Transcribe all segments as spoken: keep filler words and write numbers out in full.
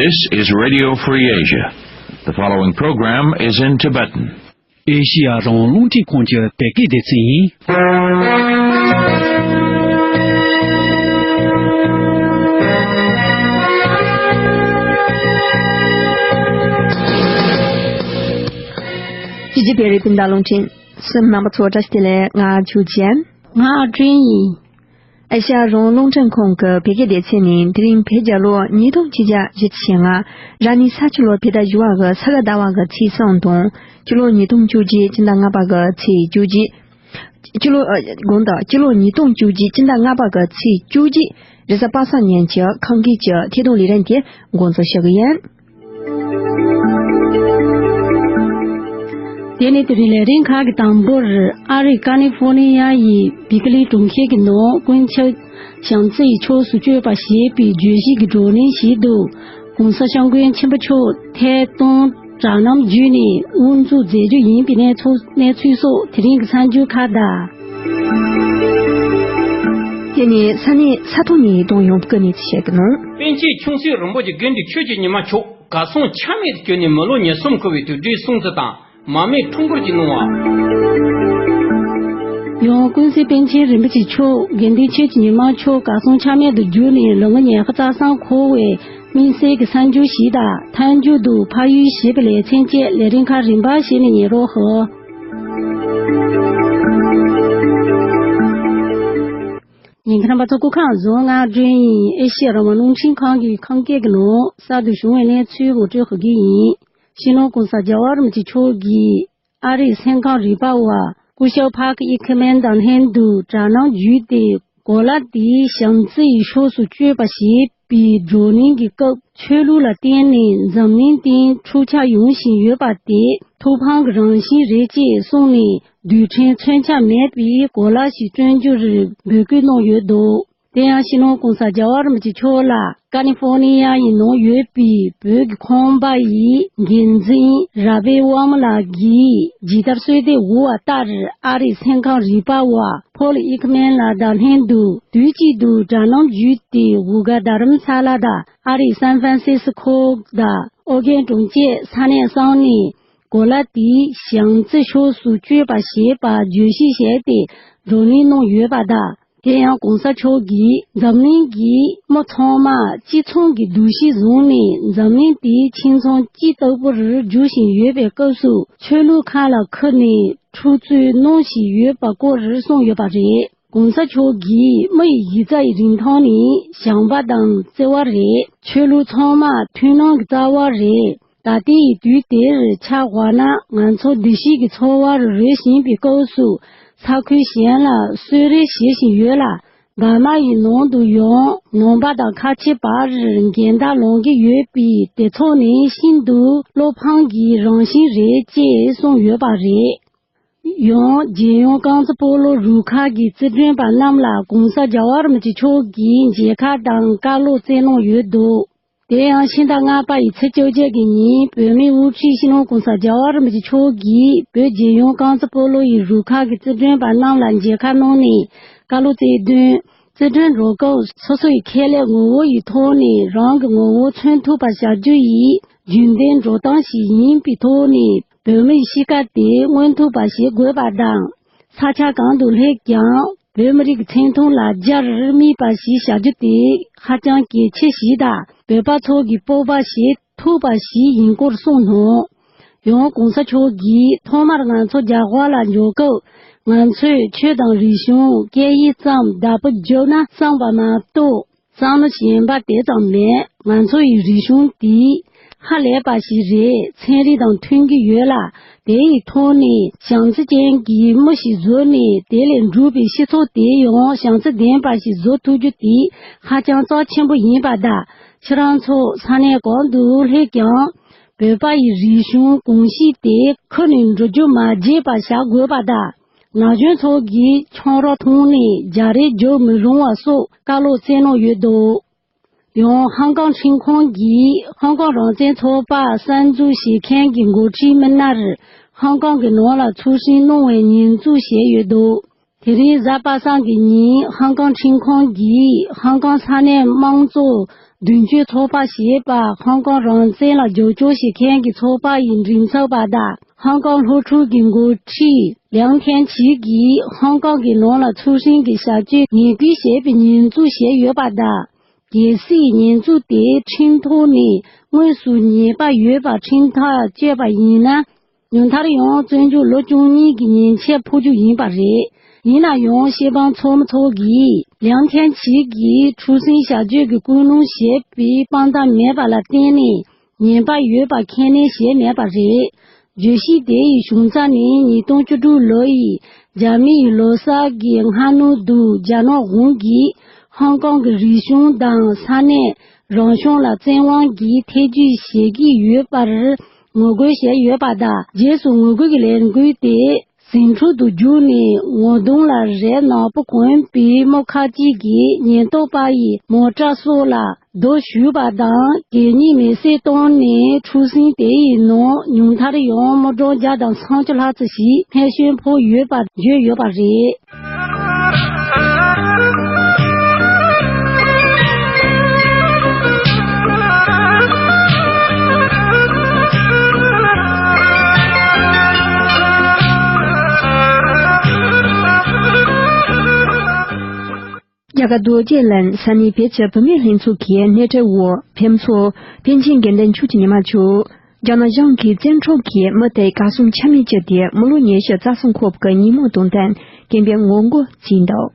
This is Radio Free Asia. The following program is in Tibetan. ཨེ་ཤི་ཡ་རང་དབང་རླུང་འཕྲིན་ཁང་གི་བོད་སྐད་སྡེ་ཚན་ཡིན། ཅི་ཅི་བེ་རི་སྤུན་ཟླ་རླུང་འཕྲིན་གསུམ་རྣམ་པ་ཚོ་བཀྲ་ཤིས་བདེ་ལེགས། ང་ཆུ་ཅན། ང་ཨ་ཀྲིན་ཡིན། ཨེ་ཤ་ཡ་རང་དབང་རླུང་འཕྲིན་ཁང་གི་བོད་སྐད་སྡེ་ཚན་ནས་དེ་རིང་བོད་རྒྱལ་ལོ་ཉིས་སྟོང་ཆིག་བརྒྱ་བཞི་བཅུ་ཞེ་ལྔ། ར་ནི་ས་ཕྱི་ལོ་བོད་ཟླ་བཞི་པ་གི་ས་ག་ཟླ་བ་གི་ཚེས་གསུམ་དང་། སྤྱི་ལོ་ཉིས་སྟོང་བཅུ་གཅིག་སྤྱི་ཟླ་ལྔ་པ་གི་ཚེས་བཅུ་གཅིག་སྤྱི་ལོ་ཨ། དགོངས་དག་སྤྱི་ལོ་ཉིས་སྟོང་བཅུ་གཅིག་སྤྱི་ཟླ་ལྔ་པ་གི་ཚེས་བཅུ་གཅིག་རེས་གཟའ་པ་སངས་ཉིན་གྱི་ཁམས་སྐད་ཀྱི་ཐད་གཏོང་ལས་རིམ་དེ་འགོ་འཛུགས་ཞུ་གི་ཡིན། དེ་ནི་དེ་རིང་ལས་རིམ་ཁག་གི་དང་པོར་ཨ་རིའི་ཀ་ལི་ཧྥོ་ནི་ཡ་ཡི་བི་ཀི་ལི་གྲོང་ཁྱེར་གྱི་ནང་དཀོན་མཆོག་བྱམས་བརྩེ་ཡི་ཕྱོགས་སུ་བསྐྱོད་པ་ཞེས་པའི་བརྗོད་གཞི་གི་བགྲོ་གླེང་ཞིག་ཏུ་༸གོང་ས་༸སྐྱབས་མགོན་ཆེན་པོ་མཆོག་ཐད་གཏོང་དྲ་ལམ་བརྒྱུད་ནས་དབུ་འཛུགས་མཛད་རྒྱུ་ཡིན་པའི་གནས་ཚུལ་གནས་ཚུལ་སོགས་དེ་རིང་གི་གསར་འགྱུར་ཁག་དང་། དེ་ནས་ས་གནས་ས་ཐོག་ནས་གཏོང་ཡོང་སྐུ་གནས་ཚུལ་བཤད་གི་ནོ། པཎ་ཆེན་ཆུང་སྲིད་རིན་པོ་ཆེ་དགེ་འདུན་ཆོས་ཀྱི་ཉི་མ་མཆོག་གར་སོང་ཆ་མེད་དུ་གྱུར་ནས་མི་ལོ་ཉེར་གསུམ་འཁོར་བའི་དུས་དྲན་སྲུང་བརྩི་དང་མར་མེ་འཁྲུངས་སྐར་གྱི་གནང་བ། ཡང་ཀུན་གཟིགས་པཎ་ཆེན་རིན་པོ་ཆེ་མཆོག་དགེ་འདུན་ཆོས་ཀྱི་ཉི་མ་མཆོག་གར་སོང་ཆ་མེད་དུ་གྱུར་ནས་ལོ་ངོ་ཉི་ཤུ་རྩ་གསུམ་འཁོར་བའི་དམིགས་བསལ་གྱི་གསར་འགྱུར་ཞིག་དང་མཐའ་མཇུག་ཏུ་ཕ་ཡུལ་ཞེས་པའི་ལེ་ཚན་བཅས་ལས་རིམ་ཁག་རིམ་པ་བཞིན་ནས་ཉན་རོགས་ཞུ། ཉན་མཁན་རྣམ་པ་ཚོ་སྐུ་ཁམས་བཟང་། ང་ཀྲིན་ཡིན། ཨེ་ཤེ་ཡ་རང་དབང་རླུང་འཕྲིན་ཁང་གི་ཁམས་སྐད་ཀྱི་ནང་གསར་དུ་བྱུང་བའི་གནས་ཚུལ་ངོ་སྤྲོད་ཞུ་གི་ཡིན། སྤྱི་ནོར་༸གོང་ས་༸རྒྱལ་བ་རིན་པོ་ཆེ་མཆོག་གིས་ཨ་རིའི་སེམས་ཁམས་རིག་པ་བ་སྐུ་ཞབས་ཕཱག་ཨི་ཁི་མན་དང་ལྷན་དུ་དྲ་ལམ་བརྒྱུད་དེ་གོ་ལ་དེ་བྱམས་བརྩེ་ཡི་ཕྱོགས་སུ་བསྐྱོད་པ་ཞེས་པའི་བགྲོ་གླེང་གི་སྐབས་ཆོས་ལུགས་ལ་བརྟེན་ནས་འཛམ་གླིང་སྟེང་འཁྲུག་ཆ་ཡོང་བཞིན་ཡོད་པ་དེ་ཐོབ་ཐང་གི་རང་བཞིན་རེད་ཅེས་གསུངས་ནས། རྡུལ་ཕྲན་མཚོན་ཆ་མེད་པའི་གོ་ལ་ཞིག་བསྐྲུན་རྒྱུར་འབོད་སྐུལ་གནང་ཡོད་འདུག་དེ་ཡང་སྤྱི་ནོར་༸གོང་ས་༸རྒྱལ་བ་རིན་པོ་ཆེ་མཆོག་ལ་ཀ་ལི་ཧྥོ་ནི་ཡ་ཡི་ནང་ཡོད་པའི་བོད་ཀྱི་ཁང་པ་ཡི་འགན་འཛིན་ར་བེ་ཝར་མ་ལགས་ཀྱིས་ཇི་ལྟར་གསོལ་འདེབས་འོས་པ་ལྟར་ཨ་རིའི་སེམས་ཁམས་རིག་པ་བ་ཕོལ་ཨི་ཁི་མན་ལགས་དང་ལྷན་དུ་དུས་གཅིག་ཏུ་དྲ་ལམ་བརྒྱུད་དེ་འུ་ག་རྡ་རམ་ས་ལ་དང་ཨ་རིའི་སན་ཧྥ་རན་སིས་ཀོ་དང་ཨོ་རྒྱན་གྲོང་ཁྱེར་ས་གནས་གསུམ་ནས། གོ་ལ་དེའི་བྱམས་བརྩེ་ཕྱོགས་སུ་བསྐྱོད་པ་ཞེས་པ་བརྗོད་གཞི་བྱས་ཏེ་བགྲོ་གླེང་གནང་ཡོད་པ་དང་། དེ་ཡང་༸གོང་ས་མཆོག་གིས་འཛམ་གླིང་གི་མི་ཚང་མ་གཅིག་མཚུངས་ཀྱི་འདུ་ཤེས་བཟུང་ནས་འཛམ་གླིང་དེ་ཁྱིམ་ཚང་གཅིག་ལྟ་བུར་འགྱུར་བཞིན་ཡོད་པའི་སྐབས་སུ་ཆོས་ལུགས་ཁག་ལ་ཁུར་ནས་འཁྲུག་རྩོད་གནང་བཞིན་ཡོད་པ་སྐོར་གསུངས་ཡོད་པ་རེད། ༸གོང་ས་མཆོག་གིས་མི་ཡི་གཞི་རྩ་ཡི་རིན་ཐང་ནི་བྱམས་པ་དང་བརྩེ་བ་རེད། ཆོས་ལུགས་ཚང་མ་མཐུན་སྣང་གི་རྩ་བ་རེད། ད་ལྟའི་དུས་དེར་ཆ་བཞག་ན་ང་ཚོ་འདུ་ཤེས་ཀྱི་འཚོ་བར་རོལ་བཞིན་པའི་སྐབས་སུ་ས་ཁུལ་གཞན་ལ་གསོད་རེས་བྱེད་བཞིན་ཡོད་ལ། འབར་མ་ཡི་ནང་དུ་ཡང་ནང་པ་དང་ཁ་ཆེ་བར་འགལ་ཟླ་ལངས་ཀྱི་ཡོད་པས་དེ་ཚོ་ནི་ཤིན་ཏུ་བློ་ཕམ་གྱི་རང་བཞིན་རེད་ཅེས་གསུངས་ཡོད་པ་རེད། ཡང་རྒྱལ་ཡོངས་རྐང་རྩེད་སྤོ་ལོ་རུ་ཁག་གི་རྩེད་འགྲན་པ་རྣམས་ལ་༸གོང་ས་༸རྒྱལ་བ་རིན་པོ་ཆེ་མཆོག་གིས་མཇལ་ཁ་དང་བཀའ་སློབ་སྩལ་གནང་ཡོད་འདུག་དེ་ཡང་ཕྱི་ཟླ་ལྔ་པ་ཡི་ཚེས་བཅོ་བརྒྱད་ཀྱི་ཉིན་བོད་མིའི་དབུ་ཁྲིད་སྤྱི་ནོར་༸གོང་ས་༸རྒྱལ་བ་རིན་པོ་ཆེ་མཆོག་གིས་བོད་རྒྱལ་ཡོངས་རྐང་རྩེད་སྤོ་ལོ་ཡི་རུ་ཁག་གི་རྩེད་འགྲན་པ་རྣམས་ལ་མཇལ་ཁ་གནང་ནས་བཀའ་སློབ་སྩལ་དོན། རྩེད་འགྲན་འགྲོ་སྐབས་སོ་སོ་ཡི་ཁེ་ལས་ངོ་བོ་ཡི་ཐོག་ནས་རང་གི་ངོ་བོ་མཚོན་ཐུབ་པ་བྱ་རྒྱུ་ཡི་རྒྱུན་ལྡན་འགྲོ་སྟངས་ཤིག་ཡིན་པའི་ཐོག་ནས་བོད་མིའི་གཤིས་ཀ་དེ་མངོན་ཐུབ་པ་བྱེད་དགོས་པ་དང་། ས་ཆ་གང་དུ་སླེབས་ཀྱང་བོད་མི་རིགས་ཀྱི་མཚན་མཐོང་ལ་རྒྱར་སྨྲས་པ་ཞིག་བྱ་རྒྱུ་དེ་ཧ་ཅང་གལ་ཆེ་ཞིག་དང་། བོད་པ་ཚོ་གི་སྤོབས་པ་བྱེད་ཐུབ་པ་ཞིག་ཡིན་སྐོར་གསུངས་སོང་། ཡང་༸གོང་ས་མཆོག་གིས་ཐོག་མར་ང་ཚོ་རྒྱ་གར་ལ་འབྱོར་སྐབས་ང་ཚོས་ཆོས་དང་རིག་གཞུང་སྐད་ཡིག་ཙམ་བདག་པོ་རྒྱབ་ན་བསམ་པ་མ་གཏོགས་བསམ་བློ་གཞན་པ་དེ་ཙམ་མེད། ང་ཚོ་ཡི་རིག་གཞུང་དེ་ཧ་ལས་པ་ཞིག་རེད། ཚན་རིག་དང་མཐུན་གྱི་ཡོད་ལ། དེ་ཡི་ཐོག་ནས་བྱམས་བརྩེ་ཅན་གྱི་མི་ཞིག་བཟོས་ནས་དེ་ལས་འབྲུག་པའི་སྤྱི་ཚོགས་དེ་ཡང་བྱམས་བརྩེ་ལྡན་པ་ཞིག་བཟོ་ཐུབ་རྒྱུ་དེ་ཧ་ཅང་རྩ་ཆེན་པོ་ཡིན་པ་དང་། ཁྱེད་རང་ཚོ་ས་གནས་གང་དུ་སླེབས་ཀྱང་བོད་པ་ཡི་རིག་གཞུང་གོམས་གཤིས་དེ་ཁུར་ནས་འགྲོ་རྒྱུ་མ་བརྗེད་པ་བྱ་དགོས་པ་དང་། ན་གཞོན་ཚོ་གིས་ཆང་རག་འཐུང་ནས་རྒྱ་རེད་རྒྱབ་མི་རུང་བ་སོགས་བཀའ་སློབ་སྩལ་གནང་ཡོད་འདུག་ཡང་ཧང་ཀང་ཁྲིམས་ཁང་གིས་ཧང་ཀང་རང་བཙན་ཚོགས་པ་གསར་འཛུགས་བྱེད་མཁན་གྱི་འགོ་ཁྲིད་མི་སྣར་ཧང་ཀང་གི་ནང་ལ་ཚུར་ཕྱིན་གནང་བའི་ཉེས་འཛུགས་བྱས་ཡོད་འདུག་དེ་རིང་གཟའ་པ་སངས་ཀྱི་ཉིན་ཧོང་ཀོང་ཁྲིམས་ཁང་གིས་ཧོང་ཀོང་ས་གནས་དམངས་གཙོ་མདུན་སྐྱོད་ཚོགས་པ་ཞེས་པ་ཧོང་ཀོང་རང་བཙན་ལ་རྒྱབ་སྐྱོར་བྱེད་མཁན་གྱི་ཚོགས་པ་ཡི་མགྲིན་ཚབ་པ་དང་ཧོང་ཀོང་སློབ་ཕྲུག་གི་འགོ་ཁྲིད་ལིའང་ཐན་ཆི་གིས་ཧོང་ཀོང་གི་ནང་ལ་ཚོགས་ཆེན་གྱི་བྱ་སྤྱོད་ངན་སྐུལ་བྱས་པའི་ཉེས་འཛུགས་བྱས་ཡོད་པ་དང་། གལ་སྲིད་ཉེས་འཛུགས་དེ་ཁྲིམས་ཐོག་ནས་དངོས་སུ་ཉེས་པ་ཡོད་པ་ཁྲིམས་ཐག་གཅོད་པ་ཡིན་ན། ཉུང་མཐར་ཡང་བཙོན་འཇུག་ལོ་བཅུ་གཉིས་ཀྱི་ཉེས་ཆད་ཕོག་རྒྱུ་ཡིན་པ་རེད། ཡིན་ན་ཡང་ཤེས་དཔང་ཚོགས་མི་ཚོ་གིས་ལིའང་ཐན་ཆི་གིས་འཁྲུག་ཟིང་བྱ་སྤྱོད་ཀྱི་སྐུལ་སློང་བྱས་པའི་དཔང་རྟགས་མེད་པ་ལ་བརྟེན་ནས་ཉེས་པ་ཡོད་པ་ཁས་ལེན་བྱས་མེད་པ་རེད། བརྗོད་གཞི་དེ་ཡི་བྱུང་རྩ་ནི་ཉིས་སྟོང་བཅུ་དྲུག་ལོ་ཡི་རྒྱ་མི་ཡི་ལོ་གསར་གྱི་སྔ་ནུབ་དུ་རྒྱ་ནག་གཞུང་གིས་ཧོང་ཀོང་གི་རིག་གཞུང་དང་ས་གནས་རང་སྐྱོང་ལ་བཙན་དབང་གིས་ཐེ་ཇུས་བྱེད་ཀྱི་ཡོད་པར་ངོ་རྒོལ་བྱས་ཡོད་པ་དང་། རྗེས་སུ་ངོ་རྒོལ་གྱི་ལས་འགུལ་དེ་ཟིང་འཁྲུག་ཏུ་གྱུར་ནས་ངོ་གདོང་ལ་རས་ནག་པོ་གོན་པའི་མི་ཁག་ཅིག་གིས་ཉེན་རྟོག་པ་ཡི་མོ་ཊ་སོགས་ལ་རྡོ་གཞུས་པ་དང་གད་སྙིགས་མེ་བསྲེགས་བཏང་ནས་འཁྲུག་ཟིང་དེ་ཡི་ནང་ཉུང་མཐར་ཡང་མི་གྲངས་བརྒྱ་དང་སུམ་ཅུ་ལྷག་ཙམ་ཞིག་རྨས་སྐྱོན་ཕོག་ཡོད་པ་བརྗོད་ཡོད་པ་རེད། རྒྱ་གར་རྡོ་རྗེ་གླིང་ས་གནས་བོད་ཀྱི་བུད་མེད་ལྷན་ཚོགས་ཀྱི་སྣེ་ཁྲིད་འོག་བོད་མི་ཚོ་པཎ་ཆེན་དགེ་འདུན་ཆོས་ཀྱི་ཉི་མ་མཆོག་རྒྱ་ནག་གཞུང་གིས་བཙན་འཕྲོག་གིས་མི་དེ་གར་སོང་ཆ་མེད་བྱས་ཏེ་མི་ལོ་ཉི་ཤུ་རྩ་གསུམ་འཁོར་བའི་ཉིན་མོ་དང་བསྟུན་དགོན་པའི་ངོ་རྒོལ་བྱས་འདུག་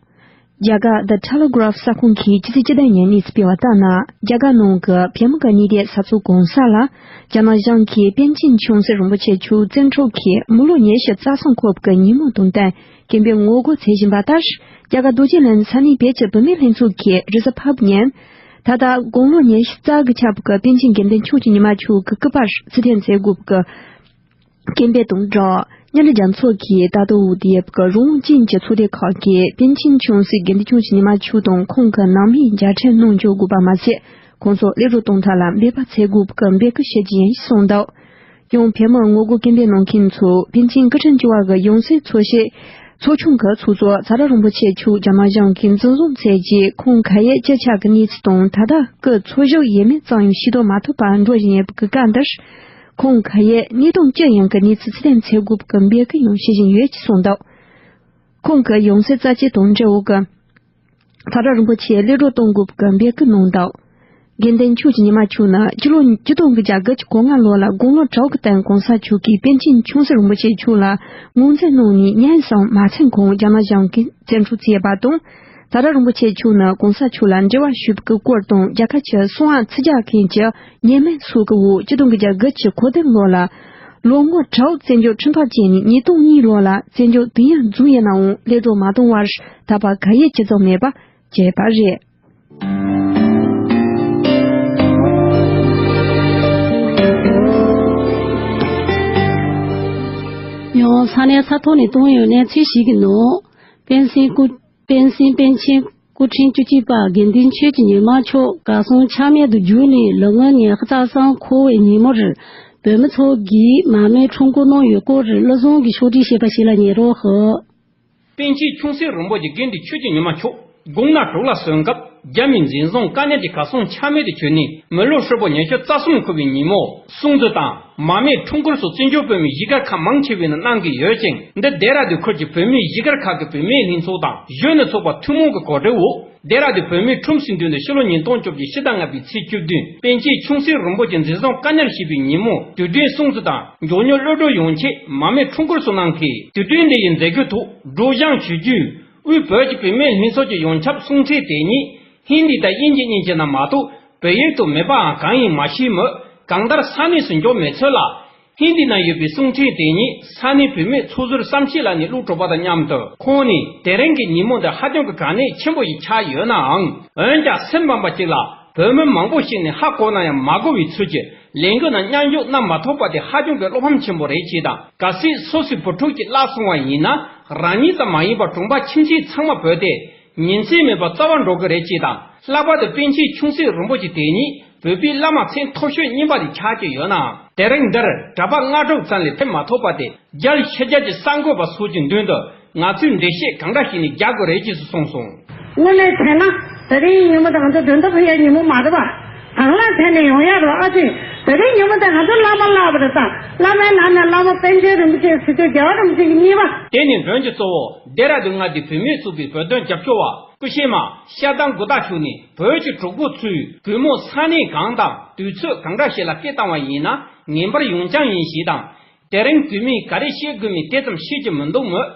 རྒྱ་གར་The Telegraph གསར་ཁང་གིས་ཕྱི་ཚེས་བཅུ་བདུན་ཉིན་གནས་ཚུལ་སྤེལ་བ་ལྟར་ན། རྒྱ་གར་ནང་གི་བོད་མི་གི་གནས་སྡོད་ས་ཚོ་གང་ས་ལ་རྒྱ་ནག་གཞུང་གིས་པཎ་ཆེན་ཆུང་སྲིད་རིན་པོ་ཆེ་མཆོག་བཙན་འཕྲོག་གིས་མི་ལོ་ཉི་ཤུ་རྩ་གསུམ་འཁོར་བའི་ཉིན་མོ་དང་བསྟུན་དགོན་པའི་ངོ་རྒོལ་བྱེད་བཞིན་པ་ལྟར། རྒྱ་གར་རྡོ་རྗེ་གླིང་ས་གནས་བོད་ཀྱི་བུད་མེད་ལྷན་ཚོགས་ཀྱིས་རེས་གཟའ་ཕུར་བུ་ཉིན། ད་ལྟ་དགུང་ལོ་ཉི་ཤུ་རྩ་དགུ་ཆགས་པའི་པཎ་ཆེན་དགེ་འདུན་ཆོས་ཀྱི་ཉི་མ་མཆོག་གི་སྐུ་པར་ཚུལ་ལྡན་མཛད་སྒོ་གི་རྐྱེན་པས་དང་སྦྲགས། མཉམ་འབྲེལ་རྒྱལ་ཚོགས་ཀྱིས་ད་ལྟ་འོས་བསྡུ་ཡོད་པའི་རང་དབང་ཅན་གྱི་ཚོགས་སྡེ་ཁག་གིས་པཎ་ཆེན་ཆུང་སྲིད་དགེ་འདུན་ཆོས་ཀྱི་ཉི་མ་མཆོག་དང་ཁོང་གི་ནང་མིའི་མཇལ་འཕྲད་གནང་འཇོག་དགོས་པ་མ་ཟད། ཁོང་ཚོ་སླེབས་འགྲོ་གཏོང་ཐབས་ལ་འབད་པ་བྱེད་དགོས་པའི་འབོད་སྐུལ་ཞུ་རྒྱུ་ཡིན་གསུངས་འདུག་ཡང་བོད་མི་ངོ་རྒོལ་སྐད་འབོད་གནང་མཁན་ཚོས་པཎ་ཆེན་སྐུ་ཕྲེང་བཅུ་བ་གི་ཡང་སྲིད་འཚོལ་བྱེད་ཚོགས་ཆུང་གི་ཚོགས་གཙོ་ཚ་ར་རིན་པོ་ཆེ་མཆོག་རྒྱ་ནག་གཞུང་གིས་འཛིན་བཟུང་བྱས་རྗེས་ཁོང་ག་ཡེ་ཅི་ཆགས་ཀྱི་གནས་ཚུལ་དང་ད་ལྟ་སྐུ་འཚོ་བཞུགས་ཡོད་མེད་ཙམ་ཡང་ཤེས་རྟོགས་མ་ཐུབ་པར་འགྲོ་བཞིན་ཡོད་པའི་སྐབས་འདིར། ཁོང་ག་ཡེ་གནས་སྟངས་ཅི་ཡིན་གྱི་གནས་ཚུལ་ཚུལ་ལྡན་འཚོལ་དགོས་ཀྱི་འབོད་སྐུལ་ཡང་ཞུ་བཞིན་ཡོད་ཅེས་གསུངས་འདུག་ཁོང་གི་ཡང་སྲིད་རྩ་ཆེ་དང་འབྲེལ་བའི་ཚ་གྲང་རིན་པོ་ཆེ་གློད་གྲོལ་གཏོང་དགོས་པའི་འབོད་སྐུལ་གནང་འདུག་དགེ་འདུན་ཆོས་ཀྱི་ཉི་མ་མཆོག་ནི་སྤྱི་ལོ་ཆིག་སྟོང་དགུ་བརྒྱ་དགུ་བཅུ་གོ་ལྔ་ལོ་ལ་དགུང་ལོ་དྲུག་གི་སྟེང་གོང་ས་མཆོག་གིས་པཎ་ཆེན་ཆུང་སྲིད་རིན་པོ་ཆེ་མཆོག་ལ་ངོས་འཛིན་གནང་ནས་ཉིན་གསུམ་མ་ཚད་གོང་རྒྱ་ནག་གཞུང་གིས་བཙན་འཕྲོག་བྱས་པ་དང་། ཚ་གྲང་རིན་པོ་ཆེ་མཆོག་ནི་གོང་ས་མཆོག་ལ་འབྲེལ་བ་ཞུས་པའི་སྐོར་དང་རྒྱལ་ཁབ་ཀྱི་གསང་བ་ཕྱི་རྒྱལ་མཁན་གྱི་ཉེས་མིང་སོགས་ཀྱི་འོག་ཆིག་སྟོང་དགུ་བརྒྱ་དགུ་བཅུ་གོ་བདུན་ལོ་ལ་ལོ་ངོ་དྲུག་བཙན་བྱོལ་ཁྲིམས་ཐག་བཅད་ནས་ཉིས་སྟོང་གཉིས་ལོ་ལ་བཙན་བྱོལ་དུས་ཡུན་རྫོགས་ཡོད་ནའང་གློད་གྲོལ་མ་བཏང་བར་ད་བར་ག་ཡེ་ཅི་ཙམ་མེད་པ་བྱས་པ་རེད། ཡང་ས་གནས་ས་ཐོག་ནས་བཏང་ཡོད་གནས་ཚུལ་ཞིག་གི་ནང་། པཎ་ཆེན་སྐུ། པཎ་ཆེན་པཎ་ཆེན་སྐུ་ཕྲེང་བཅུ་གཅིག་པ་དགེ་འདུན་ཆོས་ཀྱི་ཉི་མ་མཆོག་གར་སོང་ཆ་མེད་དུ་གྱུར་ནས་ལོ་ངོ་ཉི་ཤུ་རྩ་གསུམ་འཁོར་བའི་ཉིན་མོར་བོད་མི་ཚོ་གིས་མར་མེ་ཁྲོམ་སྐོར་གནང་ཡོད་སྐོར་བློ་བཟང་གིས་ཕྱོགས་སྒྲིག་བྱས་པ་ཞིག་ལ་ཉན་རོགས་ཞུ། པཎ་ཆེན་ཆུང་སྲིད་རིན་པོ་ཆེ་དགེ་འདུན་ཆོས་ཀྱི་ཉི་མ་མཆོག་དགུང་ན་དྲུག་ལ་སོན་སྐབས་རྒྱ་མིའི་འཛིན་བཟུང་དཀའ་གནད་ཀྱིས་གར་སོང་ཆ་མེད་དུ་གྱུར་ནས་མི་ལོ་ཧྲིལ་པོ་ཉི་ཤུ་རྩ་གསུམ་འཁོར་བའི་ཉིན་མོ་སྲུང་བརྩི་དང་མར་མེ་ཁྲོམ་སྐོར་སོགས་བཙན་བྱོལ་བོད་མིའི་གཞིས་སྒར་ཁག་མང་ཆེ་བའི་ནང་གནང་གི་ཡོད་ཅིང་། འདི་ལྡེ་ར་ལྡུན་ཁུལ་གྱི་བོད་མིའི་གཞིས་སྒར་ཁག་གི་བུད་མེད་ལྷན་ཚོགས་དང་གཞོན་ནུ་ཚོགས་པ་ཐུན་མོང་གི་གོ་སྒྲིག་འོག་ལྡེ་ར་ལྡུན་བོད་མིའི་ཁྲོམ་ཞིག་མདུན་དུ་ཕྱི་ལོ་ཉིས་སྟོང་བཅོ་བརྒྱད་ཕྱི་ཟླ་ལྔ་པའི་ཚེས་བཅུ་བདུན་པཎ་ཆེན་ཆུང་སྲིད་རིན་པོ་ཆེ་འཛིན་བཟུང་དཀའ་གནད་བྱས་པའི་ཉིན་མོ་དུས་དྲན་སྲུང་བརྩི་དང་མགྱོགས་མྱུར་གློད་གྲོལ་ཡོང་ཆེད་མར་མེ་ཁྲོམ་སྐོར་སོགས་གནང་གིས། དུས་དྲན་འདི་ཡི་མཛད་སྒོའི་ཐོག་སྒྲོག་སྦྱང་ཞུ་རྒྱུའི་དབུས་བོད་ཀྱི་བུད་མེད་ལྷན་ཚོགས་ཀྱི་ཡོངས་ཁྱབ་གསུང་འཕྲིན་དེ་ཉིད་ཧིན་དི་དང་དབྱིན་ཇི་གཉིས་ཀྱི་ནང་མ་གཏོགས་བོད་ཡིག་ཏུ་མེད་པའང་གང་ཡིན་མ་ཤེས་མོད། གང་ལྟར་ས་གནས་སུ་འབྱོར་མེད་ཚུལ་ལ། ཧིན་དི་ནང་ཡོད་པའི་གསུང་འཕྲིན་དེ་ཉིད་ས་གནས་བུད་མེད་ཚོགས་ཟུར་བསམ་ཤེས་ལགས་ནས་བླུགས་གྲུབ་པ་དང་མཉམ་དུ། ཁོང་ནས་དེ་རིང་གི་ཉིན་མོ་འདི་ཧ་ཅང་གི་གལ་གནད་ཆེན་པོ་ཞིག་ཆགས་ཡོད་ནའང་། འོན་ཀྱང་སེམས་ཕམ་པ་ཅིག་ལ་བོད་མི་མང་པོ་ཞིག་ནས་ཧ་གོ་ན་ཡང་མ་གོ་བའི་ཚུལ་གྱིས་ལས་འགུལ་ནང་མཉམ་ཞུགས་གནང་མ་ཐུབ་པ་དེ་ཧ་ཅང་གི་བློ་ཕམ་ཆེན་པོ་རེད་ཅེས་དང་། གལ་སྲིད་སོ་སོའི་བུ་ཕྲུག་ཅིག་བརླག་སོང་བ་ཡིན་ན་རང་ཉིད་ཙམ་མ་ཡིན་པར་གྲོང་པ་ཁྱིམ་མཚེས་ཚང་མ་བོས་ཏེ། ཉིན་མཚན་མེད་པར་རྩ་བ་འགྲོ་གི་རེད་ཅེས་དང་། ལྷག་པར་དུ་པཎ་ཆེན་ཆུང་སྲིད་རིན་པོ་ཆེ་དེ་ཉིད་བོད་པའི་བླ་མ་མཚན་ཐོབ་ཤོས་རྙིང་པ་དེ་ཆགས་ཀྱི་ཡོད་ནའང་། དེ་རིང་འདིར་གྲྭ་པ་ལྔ་དྲུག་ཙམ་ལས་ཕེབས་མ་ཐུབ་པ་དེ་རྒྱལ་ཕྱི་རྒྱལ་གྱི་གསར་འགོད་པ་སོགས་ཀྱི་མདུན་དུ་ ང་ཚོས་འགྲེལ་བཤད་གང་འདྲ་ཞིག་ནས་རྒྱག་དགོས་རེད་ཅེས་སུ་གསུངས་སོང་། དངོས་གནས་བྱས་ན། དེ་རིང་ཉིན་མོ་དེ་ང་ཚོ་དོན་དུ་ཕེབས་ཡ་ཉིན་མོ་མ་རེད་པ། དང་བླངས་བྱས་ནས་ཡོང་ཡ་རེད་པ། ཨ་ཙི། དེ་རིང་ཉིན་མོ་དེ་ང་ཚོ་བླ་མ་བསླབ་པ་རེད་ད། བླ་མའི་ནང་ནས་བླ་མ་པཎ་ཆེན་རིན་པོ་ཆེ་ཟེར་དུས་རྒྱལ་བ་རིན་པོ་ཆེ་གི་གཉིས་པ། དེ་ནས་མགྲོན་གྱི་གཙོ་བོ་ལྡེ་ར་ལྡུན་མངའ་སྡེའི་བུད་མེད་ཚོགས་པའི་བོད་དོན་རྒྱབ་སྐྱོར་བ་སྐུ་ཕྱེ་མ་ཤ་སྟག་མགོ་ཐག་ཞུ་ནས། བོད་ཀྱི་གྲོགས་པོ་ཚོས་གུས་མོ་ས་གནས་གང་དང་དུས་ཚོད་གང་འདྲ་ཞིག་ལ་སྐད་བཏང་བ་ཡིན་ན་ངེས་པར་ཡོང་རྐྱང་ཡིན་ཞེས་དང་། དེ་རིང་གུས་མོས་ག་རེ་བཤད་དགོས་མིན་དེ་ཙམ་ཤེས་ཀྱི་མི་འདུག་མོད།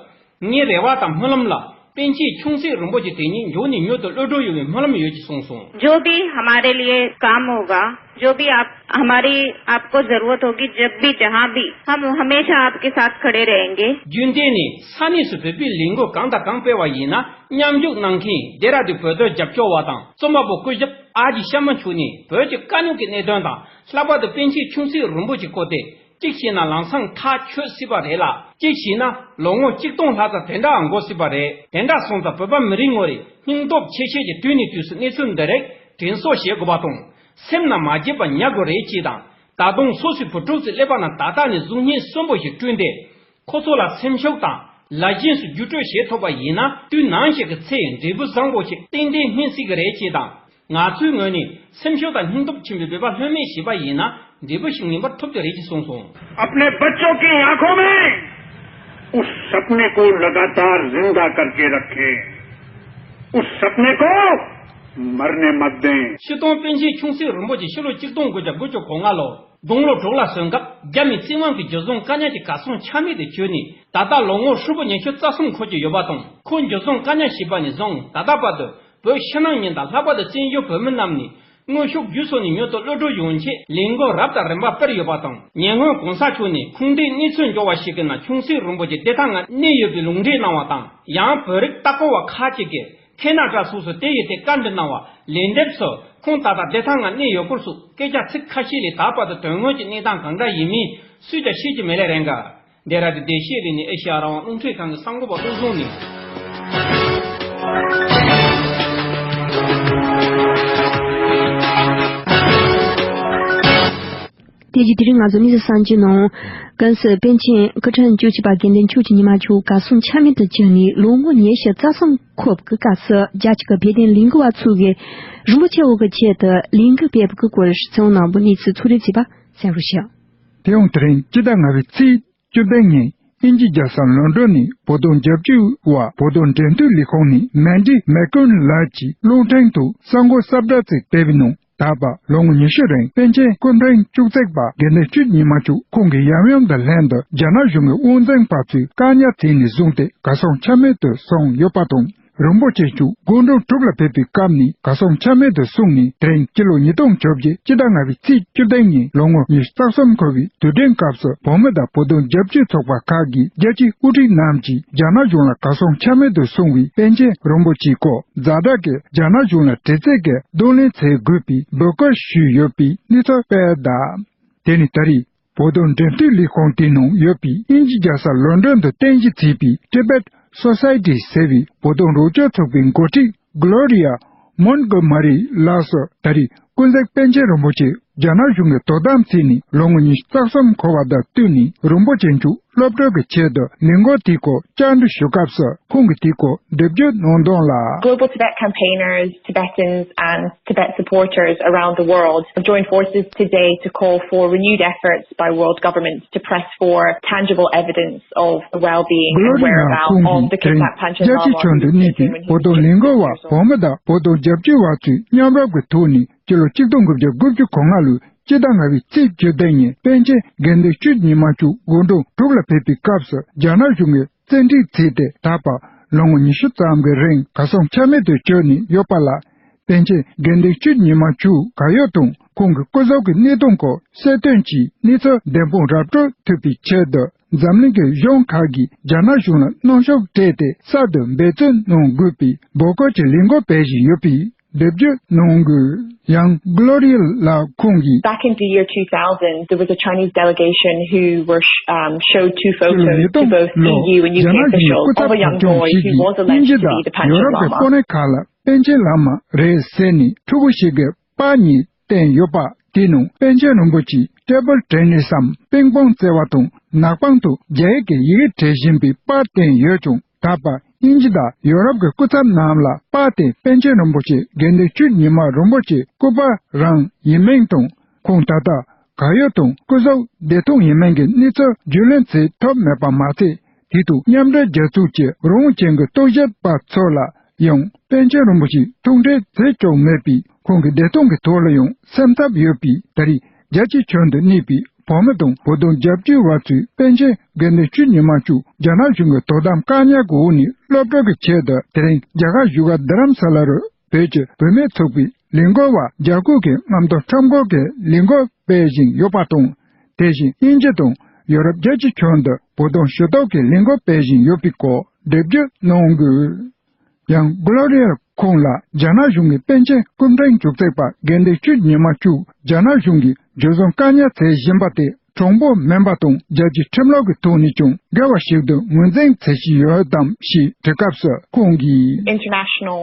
ངའི་རེ་བ་དང་སྨོན་ལམ་ལ་པཎ་ཆེན་ཆུང་སྲིད་རིན་པོ་ཆེ་དེ་ཉིད་མགྱོགས་ནས་མྱུར་དུ་གློད་གྲོལ་ཡོང་བའི་སྨོན་ལམ་ཡོད་ཅེས་གསུངས་སོང་། जो भी हमारे लिए काम होगा, जो भी आप हमारी आपको जरूरत होगी, जब भी जहाँ भी, हम हमेशा आपके साथ खड़े रहेंगे। རྒྱུན་གཏན་ནས་ས་གནས་སུ་བོད་པའི་ལས་འགུལ་གང་དང་གང་སྤེལ་བ་ཡིན་ན་མཉམ་ཞུགས་གནང་མཁན་ལྡེ་ར་ལྡུན་བོད་དོན་རྒྱབ་སྐྱོར་བ་དང་རྩོམ་པ་པོ་སྐུ་ཞབས་ཨ་ཇི་ཤར་མ་མཆོག་ནས་བོད་ཀྱི་དཀའ་རྙོག་གི་གནད་དོན་དང་། ལྷག་པར་དུ་པཎ་ཆེན་ཆུང་སྲིད་རིན་པོ་ཆེའི་སྐོར་ཏེ། གཅིག་བྱས་ན་ལམ་སང་ཐག་ཆོད་སྲིད་པ་རེད་ལ། གཅིག་བྱས་ན་ལོ་ངོ་གཅིག་སྟོང་ལྷག་ཙམ་དེ་འདྲའང་འགོར་སྲིད་པ་རེད། དེ་འདྲ་སོང་ཙང་བོད་པ་མི་རིགས་ངོ་རེ་སྙིང་སྟོབས་ཆེ་ཤོས་ཀྱི་དུས་ནས་དུས་སུ་གནས་ཚུལ་འདི་རིགས་དྲན་གསོ་བྱེད་དགོས་པ་དང་། སེམས་ནང་མ་བརྗེད་པ་ཉར་དགོས་རེད་ཅེས་དང་། ད་དུང་སོ་སོའི་བུ་ཕྲུག་ཚོའི་ཀླད་པ་ནང་ད་ལྟ་ནས་གཟུགས་བརྙན་གསོན་པོ་ཞིག་བསྐྲུན་ཏེ། ཁོ་ཚོ་ལ་སེམས་ཤུགས་དང་ལ་ཞེན་སུ་བརྒྱུད་སྤྲོད་བྱེད་ཐུབ་པ་ཡིན་ན། དུས་ནམ་ཞིག་གི་ཚེ་འབྲས་བུ་བཟང་པོ་ཞིག་ཏན་ཏན་སྨིན་སྲིད་ཀྱི་རེད་ཅེས་དང་། ང་ཚོའི་ངོས་ནས་སེམས་ཤུགས་དང་སྙིང་སྟོབས་ཆེན་པོས་བོད་པ་ལྷོད་མེད་བྱས་པ་ཡིན་ན་འབྲས་བུ་ཞིག་ངེས་པར་ཐོབ་ཀྱི་རེད་ཅེས་གསུངས་སོང་། अपने बच्चों की आंखों में उस सपने को लगातार जिंदा करके रखें। उस सपने को मरने मत दें। སྤྱིར་བཏང་པཎ་ཆེན་ཆུང་སྲིད་རིན་པོ་ཆེ་ཕྱི་ལོ་གཅིག་སྟོང་དགུ་བརྒྱ་དགུ་བཅུ་གོ་ལྔ་ལོར་དགུང་ལོ་དྲུག་ལ་སོན་སྐབས་རྒྱ་མི་བཙན་དབང་གིས་འཇུ་བཟུང་བཀག་ཉར་གྱི་གར་སོང་ཆ་མེད་དུ་གྱུར་ནས། ད་ལྟ་ལོ་ངོ་ཧྲིལ་པོ་ཉི་ཤུ་རྩ་གསུམ་འཁོར་གྱི་ཡོད་པ་དང་། ཁོ་འཇུ་བཟུང་བཀག་ཉར་བྱས་པ་ནས་བཟུང་ད་ལྟ་བར་དུ་བོད་ཕྱི་ནང་གཉིས་དང་། ལྷག་པར་དུ་བཙན་བྱོལ་བོད་མི་རྣམས་ནས་དངོས་ཤུགས་བརྒྱུད་སོང་ནས་མྱུར་དུ་གློད་གྲོལ་ཡོང་ཆེད་ལས་འགུལ་རབ་དང་རིམ་པ་སྤེལ་ཡོད་པ་དང་། ཉེ་སྔོན་གོང་ས་མཆོག་ནས་ཁུངས་ལྡན་གནས་ཚུལ་འབྱོར་བ་ཞིག་གི་ནང་ཆུང་སྲིད་རིན་པོ་ཆེ་བདེ་ཐང་ངང་གནས་ཡོད་པའི་ལུང་འདྲེན་གནང་བ་དང་། ཡང་བོད་རིགས་ལྟ་སྐོར་བ་ཁག་ཅིག་གིས་ཁེ་ན་ཏྲ་སོགས་སུ་དེ་ཡི་ཐད་བཀའ་འདྲི་གནང་བ། ལན་འདེབས་སུ་ཁོང་ད་ལྟ་བདེ་ཐང་ངང་གནས་ཡོད་སྐོར་སོགས་སྐད་ཆ་ཚིག་ཁ་ཤས་ལས། ད་བར་དུ་དོན་དངོས་ཀྱི་གནས་སྟངས་གང་འདྲ་ཡིན་མིན་སུས་ཀྱང་ཤེས་ཀྱི་མེད་ལེ་རེད་འགའ། ལྡེ་ར་ལྡུན་བདེ་སྐྱིད་གླིང་ནས་ཨེ་ཤེ་ཡ་རང་དབང་རླུང་འཕྲིན་ཁང་གི་གསར་འགོད་པ་བློ་བཟང་ནས། དེ་རྗེས་དེ་རིང་ང་ཚོ་དམིགས་བསལ་གསར་འགྱུར་ནང་། ཀན་སུའུ་པཎ་ཆེན་སྐུ་ཕྲེང་བཅུ་གཅིག་པ་དགེ་འདུན་ཆོས་ཀྱི་ཉི་མ་མཆོག་གར་སོང་ཆ་མེད་དུ་གྱུར་ནས་ལོ་ངོ་ཉི་ཤུ་རྩ་གསུམ་འཁོར་བའི་སྐབས་སུ། རྒྱལ་སྤྱི་གི་བོད་དོན་ལས་འགུལ་བ་ཚོ་གིས་རིན་པོ་ཆེ་འོག་གི་ཆེད་དུ་ལས་འགུལ་སྤེལ་བའི་སྐོར་གཙོ་བོ་ནང་བོད་གནས་ཚུལ་ཚོགས་རེ་བྱས་པ་གསན་རོགས་ཞུ། དེ་ཡང་དེ་རིང་སྤྱི་ཟླ་ལྔ་པའི་ཚེས་བཅུ་བདུན་ཉིན་དབྱིན་ཇི་རྒྱལ་ས་ལོན་ཌོན་ནས་བོད་དོན་རྒྱབ་སྐྱོར་བ་བོད་དོན་འབྲེལ་མཐུད་ལས་ཁུངས་ནས་མན་ཌི་མེ་ཀུན་ལགས་ཀྱི་གློག་འཕྲིན་དུ་གསར་འགོད་གསལ་བསྒྲགས་ཅིག་སྤེལ་བའི་ནང་། ད་བར་ལོ་ངོ་ཉི་ཤུ་རིང་པཎ་ཆེན་སྐུ་ཕྲེང་བཅུ་གཅིག་པ་དགེ་འདུན་ཆོས་ཉི་མ་མཆོག་ཁོང་གི་ཡབ་ཡུམ་དང་ལྷན་དུ་རྒྱ་ནག་གཞུང་གི་དབང་འཛིན་པ་ཚོས་བཀག་ཉར་བྱས་ནས་བཟུང་སྟེ་གར་སོང་ཆ་མེད་དུ་སོང་ཡོད་པ་དང་། རིན་པོ་ཆེ་མཆོག་དགུང་གྲངས་དྲུག་ལ་ཕེབས་པའི་སྐབས་ནས་གར་སོང་ཆ་མེད་དུ་སོང་ནས། དེ་རིང་སྤྱི་ལོ་ཉིས་སྟོང་བཅོ་བརྒྱད་སྤྱི་ཟླ་ལྔ་པའི་ཚེས་བཅུ་བདུན་ཉིན་ལོ་ངོ་ཉི་ཤུ་རྩ་གསུམ་འཁོར་བའི་དུས་དྲན་སྐབས་སུ། བོད་མི་དང་བོད་དོན་རྒྱབ་སྐྱོར་ཚོགས་པ་ཁག་གི་རྒྱལ་སྤྱིའི་དབུ་ཁྲིད་རྣམས་ཀྱིས་རྒྱ་ནག་གཞུང་ལ་གར་སོང་ཆ་མེད་དུ་སོང་བའི་པཎ་ཆེན་རིན་པོ་ཆེའི་སྐོར་ཛ་དྲག་གི་རྒྱ་ནག་གཞུང་ལ་དྲི་རྩད་ཀྱི་གདོང་ལེན་བྱེད་དགོས་པའི་འབོད་སྐུལ་ཞུས་ཡོད་པའི་གནས་ཚུལ་སྤེལ་གདའ། དེ་ནི་ད་རེས་བོད་དོན་འབྲེལ་མཐུད་ལས་ཁུངས་དེའི་ནང་ཡོད་པའི་དབྱིན་ཇི་རྒྱལ་ས་ལོན་ཌོན་དུ་རྟེན་གཞི་བྱས་པའི་Tibet Society ཟེར་བའི་བོད་དོན་རོགས་སྐྱོར་ཚོགས་པའི་འགོ་ཁྲིད་Gloria Montgomery ལགས་སུ། ད་རེས་ཀུན་གཟིགས་པཎ་ཆེན་རིན་པོ་ཆེ་རྒྱ་ནག་གཞུང་གིས་དོ་དམ་བྱས་ནས་ལོ་ངོ་ཉི་ཤུ་རྩ་གསུམ་འཁོར་བ་དང་བསྟུན་ནས། རིན་པོ་ཆེ་མཆོག་གློད་གྲོལ་གྱི་ཆེད་དུ་ལས་འགུལ་དེའི་སྐོར་བཅར་འདྲི་ཞུ་སྐབས་སུ། ཁོང་གིས་དེའི་སྐོར་འགྲེལ་བརྗོད་གནང་དོན་ལ། Global Tibet campaigners, Tibetans, and Tibet supporters around the world have joined forces today to call for renewed efforts by world governments to press for tangible evidence of the well-being and whereabouts of the kidnapped Panchen Lama, who was taken when he was just six years old. གྷོ་ལོ་རི་ནང་ཁོང་གིས་དེ་རིང་རྒྱལ་སྤྱིའི་ཁྱོན་དུ་གནས་པའི་བོད་དོན་ལས་འགུལ་བ་བོད་མི་དང་བོད་དོན་རྒྱབ་སྐྱོར་བ་ཚོས་མཉམ་རུབ་ཀྱི་ཐོག་ནས་སྤྱི་ལོ་ཆིག་སྟོང་དགུ་བརྒྱ་དགུ་བཅུ་གོ་ལྔ་ལོའི་སྤྱི་ཟླ་ལྔ་པའི་ཚེས་བཅུ་བདུན་ཉིན་པཎ་ཆེན་དགེ་འདུན་ཆོས་ཉི་མ་མཆོག་དགུང་གྲངས་དྲུག་ལ་ཕེབས་པའི་སྐབས་སུ་རྒྱ་ནག་གཞུང་གིས་བཙན་ཁྲིད་བྱས་ཏེ། ད་བར་ལོ་ངོ་ཉི་ཤུ་ཙམ་གྱི་རིང་གར་སོང་ཆ་མེད་དུ་གྱུར་ནས་ཡོད་པ་ལ། པཎ་ཆེན་དགེ་འདུན་ཆོས་ཉི་མ་མཆོག་གར་ཡོད་དང་ཁོང་གི་སྐུ་གཟུགས་ཀྱི་གནས་སྟངས་སྐོར་གསལ་སྟོན་གྱིས་གནས་ཚུལ་བདེན་དཔང་ར་སྤྲོད་ཐུབ་པའི་ཆེད་དུ། འཛམ་གླིང་གི་གཞུང་ཁག་གིས་རྒྱ་ནག་གཞུང་ལ་གནོན་ཤུགས་སྤྲད་དེ་གསར་དུ་འབད་བརྩོན་གནང་དགོས་པའི་འབོད་སྐུལ་གྱི་ལས་འགུལ་སྤེལ་བཞིན་ཡོད་པའི་འགྲེལ་བརྗོད་གནང་དགོས། ཡང་གྷོ་ལོ་རི་ལགས་ཁོང་གིས། Back in the year two thousand, there was a Chinese delegation who were sh- um, showed two photos to both E U and U K officials of a young boy who was alleged to be the Panchen Lama. པཎ་ཆེན་བླ་མ་རེད་ཟེར་ནས་ཕྲུ་གུ་ཞིག་གི་པར་གཉིས་བསྟན་ཡོད་པ་དེའི་ནང་པཎ་ཆེན་རིན་པོ་ཆེས་ཊེ་བལ་ཊེ་ནི་སམ་པིང་པོང་རྩེ་བ་དང་ནག་པང་དུ་རྒྱ་ཡིག་གི་ཡི་གེ་བྲིས་བཞིན་པའི་པར་བསྟན་ཡོད་ཀྱང་། ད་བར་དབྱིན་ཇི་དང་ཡོ་རོབ་ཀྱི་སྐུ་ཚབ་རྣམས་ལ་དཔར་ཏེ་པཎ་ཆེན་རིན་པོ་ཆེ་དགེ་འདུན་ཆོས་ཉི་མ་རིན་པོ་ཆེ་སྐུ་པར་རང་ཡིན་མིན་དང་། ཁོང་ད་ལྟ་གར་ཡོད་དང་སྐུ་གཟུགས་བདེ་ཐང་ཡིན་མིན་གྱི་གནས་ཚུལ་རྒྱུས་ལོན་བྱེད་ཐུབ་མེད་པ་མ་ཚད། དེ་དང་མཉམ་འབྲེལ་རྒྱལ་ཚོགས་ཀྱི་རང་དབང་ཅན་གྱི་རྟོག་ཞིབ་པ་ཚོ་ལ་ཡང་པཎ་ཆེན་རིན་པོ་ཆེ་ཐུག་འཕྲད་བྱེད་ཆོག་མེད་པས། ཁོང་གི་བདེ་ཐང་གི་ཐོག་ལ་ཡང་སེམས་འཚབ་ཡོད་པས། ད་རེས་རྒྱལ་སྤྱིའི་ཁྱོན་དུ་གནས་པའི་བོད་མི་དང་བོད་དོན་རྒྱབ་སྐྱོར་བ་ཚོས་པཎ་ཆེན་དགེ་འདུན་ཆོས་ཉི་མ་མཆོག་རྒྱ་ནག་གཞུང་གི་དོ་དམ་བཀག་ཉར་གྱི་འོག་ནས་སློབ་གྲྭ་གི་ཆེད་དུ་དེ་རིང་རྒྱ་གར་བཞུགས་སྒར་རྡ་རམ་ས་ལ་རུ་བོད་ཀྱི་བུད་མེད་ཚོགས་པའི་ལས་འགུལ་བ་རྒྱ་སྐོར་གྱི་རྔམ་སྟོན་ཁྲོམ་སྐོར་གྱི་ལས་འགུལ་སྤེལ་བཞིན་ཡོད་པ་དང་། དེ་བཞིན་དབྱིན་ཇི་དང་ཡོ་རོབ་རྒྱལ་སྤྱིའི་ཁྱོན་དུ་བོད་དོན་ཞུ་གཏུག་གི་ལས་འགུལ་སྤེལ་བཞིན་ཡོད་པའི་སྐོར་འགྲེལ་བརྗོད་གནང་དགོས། ཡང་གྷོ་ལོ་རི་ཡ་ཁོང་ལ་རྒྱ་ནག་གཞུང་གིས་པཎ་ཆེན་སྐུ་ཕྲེང་བཅུ་གཅིག་པ་དགེ་འདུན་ཆོས་ཉི་མ་མཆོག་རྒྱ་ནག་གཞུང་གིས་འཇུ་བཟུང་བཀག་ཉར་བྱེད་བཞིན་པ་དེ་དྲང་པོ་མིན་པ་དང་རྒྱལ་སྤྱིའི་ཁྲིམས་ལུགས་ཀྱི་ཐོག་ནས་ཀྱང་འགལ་བ་ཞིག་ཏུ་ངོས་འཛིན་བྱེད་བཞིན་ཡོད་དམ་ཞེས་དྲི་སྐབས་སུ་ཁོང་གིས། International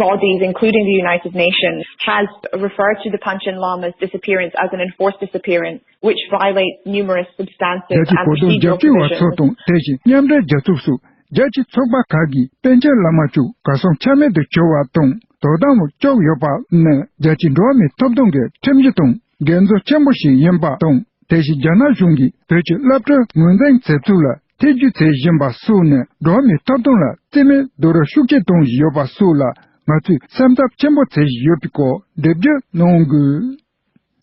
bodies, including the United Nations, has referred to the Panchen Lama's disappearance as an enforced disappearance, which violates numerous substantive རྒྱལ་སྤྱིའི་and བོད་དོན་རྒྱབ་procedural སྐྱོར་བ་ཚོ་provisions. དང་དེ་བཞིན་མཉམ་འབྲེལ་རྒྱལ་ཚོགས་སུ་རྒྱལ་སྤྱིའི་ཚོགས་པ་ཁག་གིས་པཎ་ཆེན་བླ་མ་མཆོག་གར་སོང་ཆ་མེད་དུ་གྱུར་བ་དང་དོ་དམ་འོག་བཅུག་ཡོད་པ་ནི་རྒྱལ་སྤྱིའི་འགྲོ་བ་མིའི་ཐོབ་ཐང་གི་ཁྲིམས་གཞི་དང་འགལ་འཛོལ་ཆེན་པོ་ཞིག་ཡིན་པ་དང་། དེ་བཞིན་རྒྱ་ནག་གཞུང་གིས་བོད་ཀྱི་སློབ་གྲྭའི་ངོས་འཛིན་བྱེད་ཚུལ་ལ་ཐེ་ཇུས་བྱེད་བཞིན་པ་སོགས་ནི་འགྲོ་བ་མིའི་ཐོབ་ཐང་ལ་རྩིས་མེད་རྡོག་རོལ་ཤུགས་ཆེ་གཏོང་བཞིན་ཡོད་པ་སོགས་ལ་ང་ཚོས་སེམས་འཚབ་ཆེན་པོ་བྱེད་བཞིན་ཡོད་པའི་སྐོར་འགྲེལ་བརྗོད་གནང་དགོས།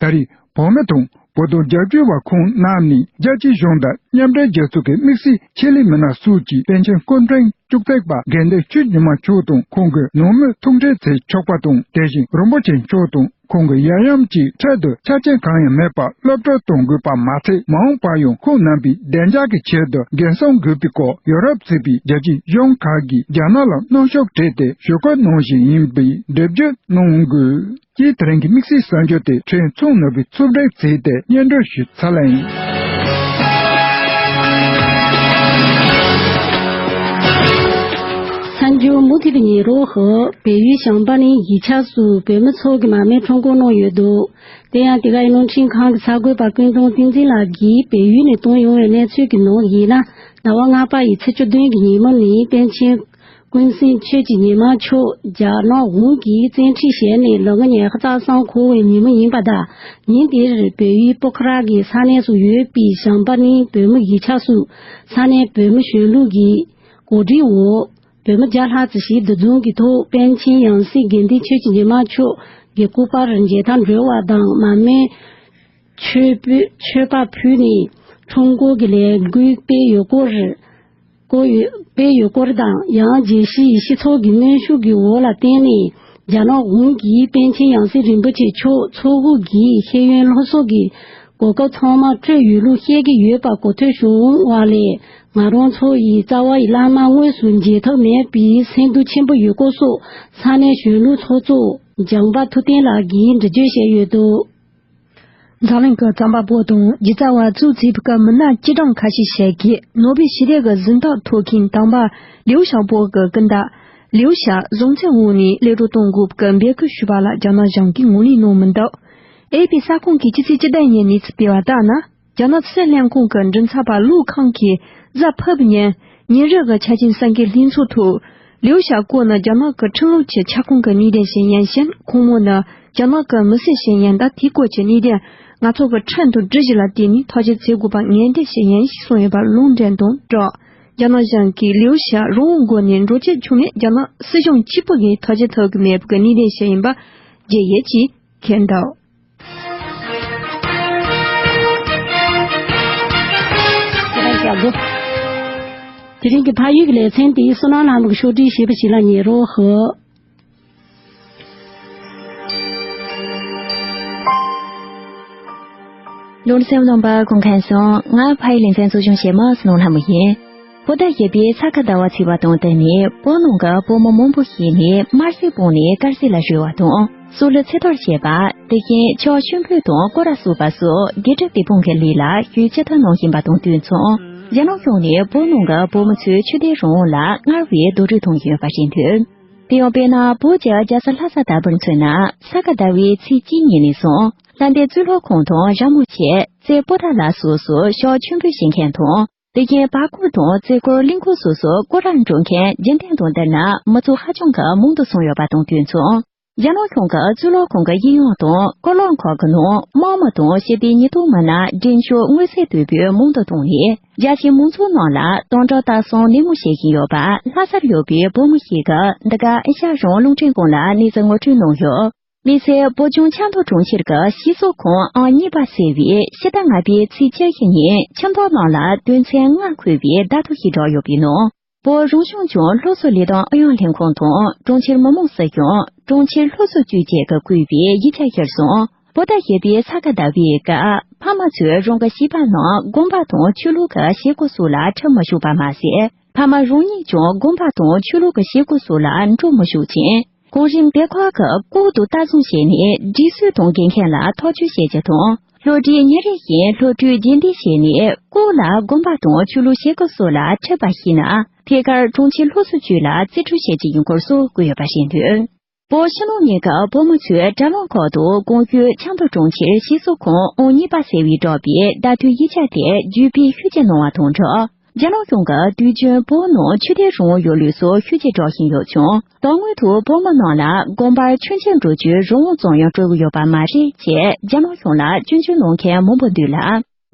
ད་རེས་བོད་མི་དང་བོད་དོན་རྒྱབ་སྐྱོར་བ་ཁོང་རྣམས་ནས་རྒྱལ་སྤྱིའི་གཞུང་དང་མཉམ་འབྲེལ་རྒྱལ་ཚོགས་ཀྱི་དམིགས་བསལ་ཆེད་ལས་མི་སྣ་སོགས་ཀྱིས་པཎ་ཆེན་སྐུ་ཕྲེང་བཅུ་གཅིག་པ་དགེ་འདུན་ཆོས་ཉི་མ་མཆོག་དང་ཁོང་གི་ནང་མི་ཐུག་འཕྲད་བྱེད་ཆོག་པ་དང་། དེ་བཞིན་རིན་པོ་ཆེ་མཆོག་དང་ཁོང་གི་ཡབ་ཡུམ་གྱི་ཁྲལ་དུ་ཆ་རྐྱེན་གང་ཡང་མེད་པར་སློབ་གྲྭར་གཏོང་དགོས་པ་མ་ཚད། མ་འོངས་པར་ཡང་ཁོང་རྣམ་པའི་བདེ་འཇགས་ཀྱི་ཆེད་དུ་འགན་སྲུང་དགོས་པའི་སྐོར་ཡོ་རོབ་ཚུད་པའི་རྒྱལ་སྤྱིའི་གཞུང་ཁག་གིས་རྒྱ་ནག་ལ་གནོན་ཤུགས་སྤྲད་དེ་ཞུ་སྐུལ་གནང་བཞིན་ཡིན་པའི་འགྲེལ་བརྗོད་གནང་དགོས། ཀྱིས་དེ་རིང་གི་དམིགས་བསལ་གསར་འགྱུར་དེ་ཁྲེན་ཚོང་ནོར་བུས་ཕྱོགས་སྒྲིག་བྱས་ཏེ་སྙན་སྒྲོན་ཞུས་ཚར་བ་ཡིན། གསར་འགྱུར་མུ་མཐུད་དུ་ཉན་རོགས། བལ་ཡུལ་ཞང་པ་ནིང་གཞིས་ཆགས་སུ་བོད་མི་ཚོ་གིས་མར་མེ་ཁྲོམ་སྐོར་གནང་ཡོད་འདུག་དེ་ཡང་དེ་ག་ཡི་རླུང་འཕྲིན་ཁང་གི་གསར་འགོད་པ་ཀུན་བཟང་བསྟན་འཛིན་ལགས་ཀྱིས་བལ་ཡུལ་ནས་བཏང་ཡོང་བའི་གནས་ཚུལ་གྱི་ནང་ཡིན་ན། ཟླ་བ་ལྔ་པ་ཡི་ཚེས་བཅུ་བདུན་གྱི་ཉིན་མོ་ནི་པཎ་ཆེན་ཀུན་གསལ་ཆོས་ཀྱི་ཉི་མ་མཆོག་རྒྱ་ནག་དབང་གིས་བཙན་ཁྲིད་བྱས་ནས་ལོ་ངོ་ཉི་ཤུ་རྩ་གསུམ་འཁོར་བའི་ཉིན་མོ་ཡིན་པ་དང་། ཉིན་དེར་བལ་ཡུལ་པོ་ཁ་ར་གི་ས་གནས་སུ་ཡོད་པའི་ཞང་པ་ནིང་བོད་མི་གཞིས་ཆགས་སུ་ས་གནས་བོད་མི་གཞོན་ལུགས་ཀྱི་གོ་སྒྲིག་འོག་བོད་མི་བརྒྱ་ལྷག་ཙམ་ཞིག་འདུ་འཛོམས་ཀྱི་ཐོག་པཎ་ཆེན་ཡང་སྲིད་དགེ་འདུན་ཆོས་ཀྱི་ཉི་མ་མཆོག་གི་སྐུ་པར་མཇལ་དར་འབུལ་བ་དང་མར་མེ་མཆོད་འབུལ་མཆོད་པ་ཕུལ་ནས་ཁྲོམ་སྐོར་གྱི་ལས་འགུལ་སྤེལ་ཡོད་སྐོར། སྐོར་ཡོད་སྤེལ་ཡོད་སྐོར་དང་། ཡང་རྒྱལ་སྤྱིའི་སྤྱི་ཚོགས་ཀྱི་གནོན་ཤུགས་ཀྱི་འོག་ལ་བརྟེན་ནས་རྒྱ་ནག་གཞུང་གིས་པཎ་ཆེན་ཡང་སྲིད་རིན་པོ་ཆེ་མཆོག་འཚོ་བའི་ཤེས་ཡོན་སློབ་གསོ་གི་གོ་སྐབས་ཚང་མ་སྤྲོད་ཡོད་ལུགས་བཤད་ཀྱི་ཡོད་པ་གོ་ཐོས་བྱུང་བ་ལས། ང་རང་ཚོ་ཡི་རྩ་བ་ཡི་བླ་མ་དངོས་སུ་མཇལ་ཐུབ་མེད་པའི་སེམས་སྡུག་ཆེན་པོ་ཡོད་སྐོར་སོགས་ས་གནས་གཞོན་ནུ་ཚོགས་གཙོ་ལྗང་པ་ཐུབ་བསྟན་ལགས་ཀྱིས་འགྲེལ་བརྗོད་བྱས་ཡོད་འདུག་འཛམ་གླིང་གི་རྩོམ་པ་པོ་དང་སྒྱུ་རྩལ་བ་གཙོས་བྱས་པའི་མི་སྣ་སྐྱེས་གྲངས་ཁ་ཤས་ཤིག་གིས་ནོ་བེལ་ཞི་བདེ་གི་གཟེངས་རྟགས་ཐོབ་མཁན་དང་པ་ལིའུ་ཞའོ་པོ་གི་སྐུ་ཟླ་ལིའུ་ཞའོ་བཟུང་བཙོན་འོག་ནས་གློད་གྲོལ་གཏོང་དགོས་པའི་འབོད་སྐུལ་ཞུས་པ་ལ་རྒྱ་ནག་གཞུང་གིས་ངོས་ལེན་གནང་མི་འདུག་ཨེ་པི་གསར་ཁང་གིས་ཕྱི་ཚེས་བཅུ་བདུན་ཉིན་གནས་ཚུལ་སྤེལ་བ་ལྟར་ན། རྒྱ་ནག་སྲིད་བློན་ཁང་གི་མགྲིན་ཚབ་པ་ལུའུ་ཁང་གིས་གཟའ་ཕུར་བུའི་ཉིན་ཉིན་རེ་གི་ཆ་རྐྱེན་གསར་འགོད་ལྷན་ཚོགས་ཐོག་ལིའུ་ཞའོ་པོ་ནི་རྒྱ་ནག་གི་ཁྲིམས་ལུགས་ཀྱི་ཁྱབ་ཁོངས་ཀྱི་གནས་དོན་ཞིག་ཡིན་ཞིང་། ཁོང་མོ་ནི་རྒྱ་ནག་གི་མི་སེར་ཞིག་ཡིན་སྟབས། དེའི་སྐོར་གྱི་གནད་དོན་ང་ཚོ་གི་ཁྲིམས་དང་སྒྲིག་གཞི་ལ་བརྟེན་ནས་ཐག་གཅོད་བྱེད་དགོས་པ་ངེས་གཏན་ཞིག་ཡིན་ཞེས་གསུངས་ཡོད་པ་ལུང་འདྲེན་དང་སྦྲགས། རྒྱ་ནག་གཞུང་གིས་ལིའུ་ཞའོ་རང་དབང་སྒོ་ནས་འགྲོ་སྐྱོད་བྱུང་མེད་རྒྱ་ནག་སྲིད་གཞུང་གཅིག་པུ་གིས་ཐག་གཅོད་ཐུབ་ཀྱི་མེད་པའི་གནད་དོན་ཞིག་ཡིན་པ་བརྗོད་ཡོད་ཅེས་བཀོད་འདུག་དེ་རིང་གི་ཕ་ཡུལ་གྱི་ལེ་ཚན་དེ་བསོད་ནམས་ལྷ་མོ་གིས་ཕྱོགས་སྒྲིག་བྱས་པ་ཞིག་ལ་ཉན་རོགས་ཞུ། ལོ་གསར་བཟང་པོ་སྐུ་ཁམས་བཟང་། ང་ཕ་ཡུལ་ལེ་ཚན་གཙོ་སྐྱོང་བྱེད་མི་བསོད་ནམས་ལྷ་མོ་ཡིན། བོད་ཟླ་བཞི་པའི་ས་ག་ཟླ་བ་ཚེས་པ་དང་བསྟུན་ནས་བོད་ནང་གི་བོད་མི་མང་པོ་ཞིག་ནས་དམར་ཟས་སྤངས་ནས་དཀར་ཟས་ལ་གཞོལ་བ་དང་། སྲོག་བླུ་ཚེ་ཐར་བྱེད་པ། དེ་བཞིན་ཕྱོགས་མཆོད་འབུལ་དང་སྐོར་ར་བསུ་བ་སོགས་དགེ་སྒྲུབ་སྡིག་སྤོང་གི་ལས་ལ་ཤུགས་ཆེ་བསྟོད་གནང་བཞིན་པ་དང་དུས་མཚུངས། རྒྱ་ནག་གཞུང་ནས་བོད་ནང་གི་བོད་མི་ཚོའི་ཆོས་དད་རང་དབང་ལ་སྔར་བས་རྡོག་རོལ་གཏོང་བཞིན་ཡོད་པ་རེད་འདུག་དེ་ཡང་དཔེར་ན། བོད་ཀྱི་རྒྱལ་ས་ལྷ་ས་ལྟ་བུར་མཚོན་ན། ས་ག་ཟླ་བའི་ཚེས་གཅིག་ཉིན་ནས་བཟུང་ལྷ་ལྡན་གཙུག་ལག་ཁང་དང་ར་མོ་ཆེ། རྩེ་པོ་ཏཱ་ལ་སོགས་སུ་ཕྱོགས་མཆོད་འབུལ་བྱེད་མཁན་དང་། དེ་བཞིན་བར་སྐོར་དང་རྩེ་སྐོར་གླིང་སྐོར་སོགས་སུ་སྐོར་ར་འགྲོ་མཁན་རྒྱུན་ལྡན་དང་བསྡུར་ན་མི་ཚོགས་ཧ་ཅང་གི་མང་དུ་སོང་ཡོད་པ་དང་དུས་མཚུངས། རྒྱ་ནག་གཞུང་གིས་གཙུག་ལག་ཁང་གི་གཡས་གཡོན་དང་སྐོར་ལམ་ཁག་གི་ནང་དམག་མི་དང་ཞི་བདེའི་ཉེན་རྟོག་མི་སྣ་འགྲེམས་འཇོག་མངོན་གསལ་དོད་པོས་མང་དུ་བཏང་ནས། རྒྱལ་སྤྱིའི་མང་ཚོགས་ནང་ལ་དམ་དྲག་ལྟ་སྲུང་ནན་མོ་བྱེད་བཞིན་ཡོད་པ་ལྷ་སར་ཡོད་པའི་བོད་མི་ཞིག་གིས་འདི་ག་ཨེ་ཤ་གཞུང་རླུང་འཕྲིན་ཁང་ལ་གནས་ཚུལ་ངོ་སྤྲོད་གནང་ཡོད། དམིགས་བསལ་བོད་ལྗོངས་ཆབ་མདོ་གྲོང་ཁྱེར་གྱི་སྤྱི་ཚོགས་ཁང་ཨང་གཉིས་པ་ཟེར་བའི་ཕྱི་ཟླ་ལྔ་པའི་ཚེས་བཅུ་བཞི་ཉིན་ཁྱིམ་ཚང་ནང་ལ་དོན་ཚན་ལྔ་འཁོད་པའི་བརྡ་ཐོ་ཞིག་བསྒྲགས་ཡོད་པའི་ནང་། བོད་རང་སྐྱོང་ལྗོངས་སློབ་གསོ་ལས་དོན་ཨུ་ཡོན་ལྷན་ཁང་དང་གྲོང་ཁྱེར་མི་དམངས་སྲིད་གཞུང་། གྲོང་ཁྱེར་སློབ་གསོ་ཅུས་བཅས་ཀྱིས་བསྐུལ་བའི་ཡིག་ཆ་གཞིར་བཟུང་། བོད་ཟླ་བཞི་པའི་ས་ག་ཟླ་བའི་སྐབས་ཕ་མ་ཚོས་རང་གི་བྱིས་པ་རྣམས་དགོན་པ་དང་ཆོས་ལུགས་ཀྱི་བྱེད་སྒོ་སོགས་ལ་ཁྲིད་མི་ཆོག་པ་མ་ཟད། ཕ་མ་རང་ཉིད་ཀྱང་དགོན་པ་དང་ཆོས་ལུགས་ཀྱི་བྱེད་སྒོ་སོགས་ལ་འགྲོ་མི་ཆོག་ཅིང་། གོང་རིམ་སྡེ་ཁག་གིས་ལྐོག་ཏུ་ལྟ་སྲུང་བྱས་ནས་སྒྲིག་སྲོལ་དང་འགལ་མཁན་ལ་ཐག་གཅོད་བྱེད་རྒྱུ་དང་། སློབ་གྲྭའི་ཉིན་རེ་བཞིན་སློབ་ཕྲུག་རྗེས་འདེད་བྱས་ནས་ལྐོག་ལ་དགོན་པ་དང་ཆོས་ལུགས་བྱེད་སྒོ་སོགས་ལ་ཁྲིད་པ་ཤེས་ན། ཐད་ཀར་གྲོང་ཁྱེར་སློབ་གསོ་ཅུས་ལ་རྩིས་སྤྲོད་བྱེད་རྒྱུ་ཡིན་སྐོར་སོགས་བཀོད་ཡོད་པ་རེད་འདུག་བོད་ཕྱི་ནང་གཉིས་ཀྱི་བོད་མི་ཚོས་དྲ་ལམ་ཁག་ཏུ་གོང་ཞུས་ཆབ་མདོ་གྲོང་ཁྱེར་སྤྱི་ཚོགས་ཁང་ཨང་གཉིས་པ་ཟེར་བས་བསྒྲགས་པའི་བརྡ་ཐོའི་ཡིག་ཆ་དེ་བརྒྱུད་སྤེལ་ཤུགས་ཆེ་གནང་བ་དང་སྦྲགས། རྒྱ་ནག་གཞུང་གིས་དུས་རྒྱུན་བོད་ནང་ཆོས་དད་རང་དབང་ཡོད་ལུགས་སོགས་ཤུགས་ཆེ་སྒྲོག་བཞིན་ཡོད་ཀྱང་། དོན་དངོས་ཐོག་བོད་མི་རྣམས་ལ་དགོན་པར་མཆོད་མཇལ་འགྲོ་རྒྱུའི་རང་དབང་ཙམ་ཡང་སྤྲོད་ཀྱི་ཡོད་པ་མ་རེད་ཅེས་རྒྱ་ནག་གཞུང་ལ་སྐྱོན་བརྗོད་གནང་མཁན་མང་པོ་འདུག་ལ།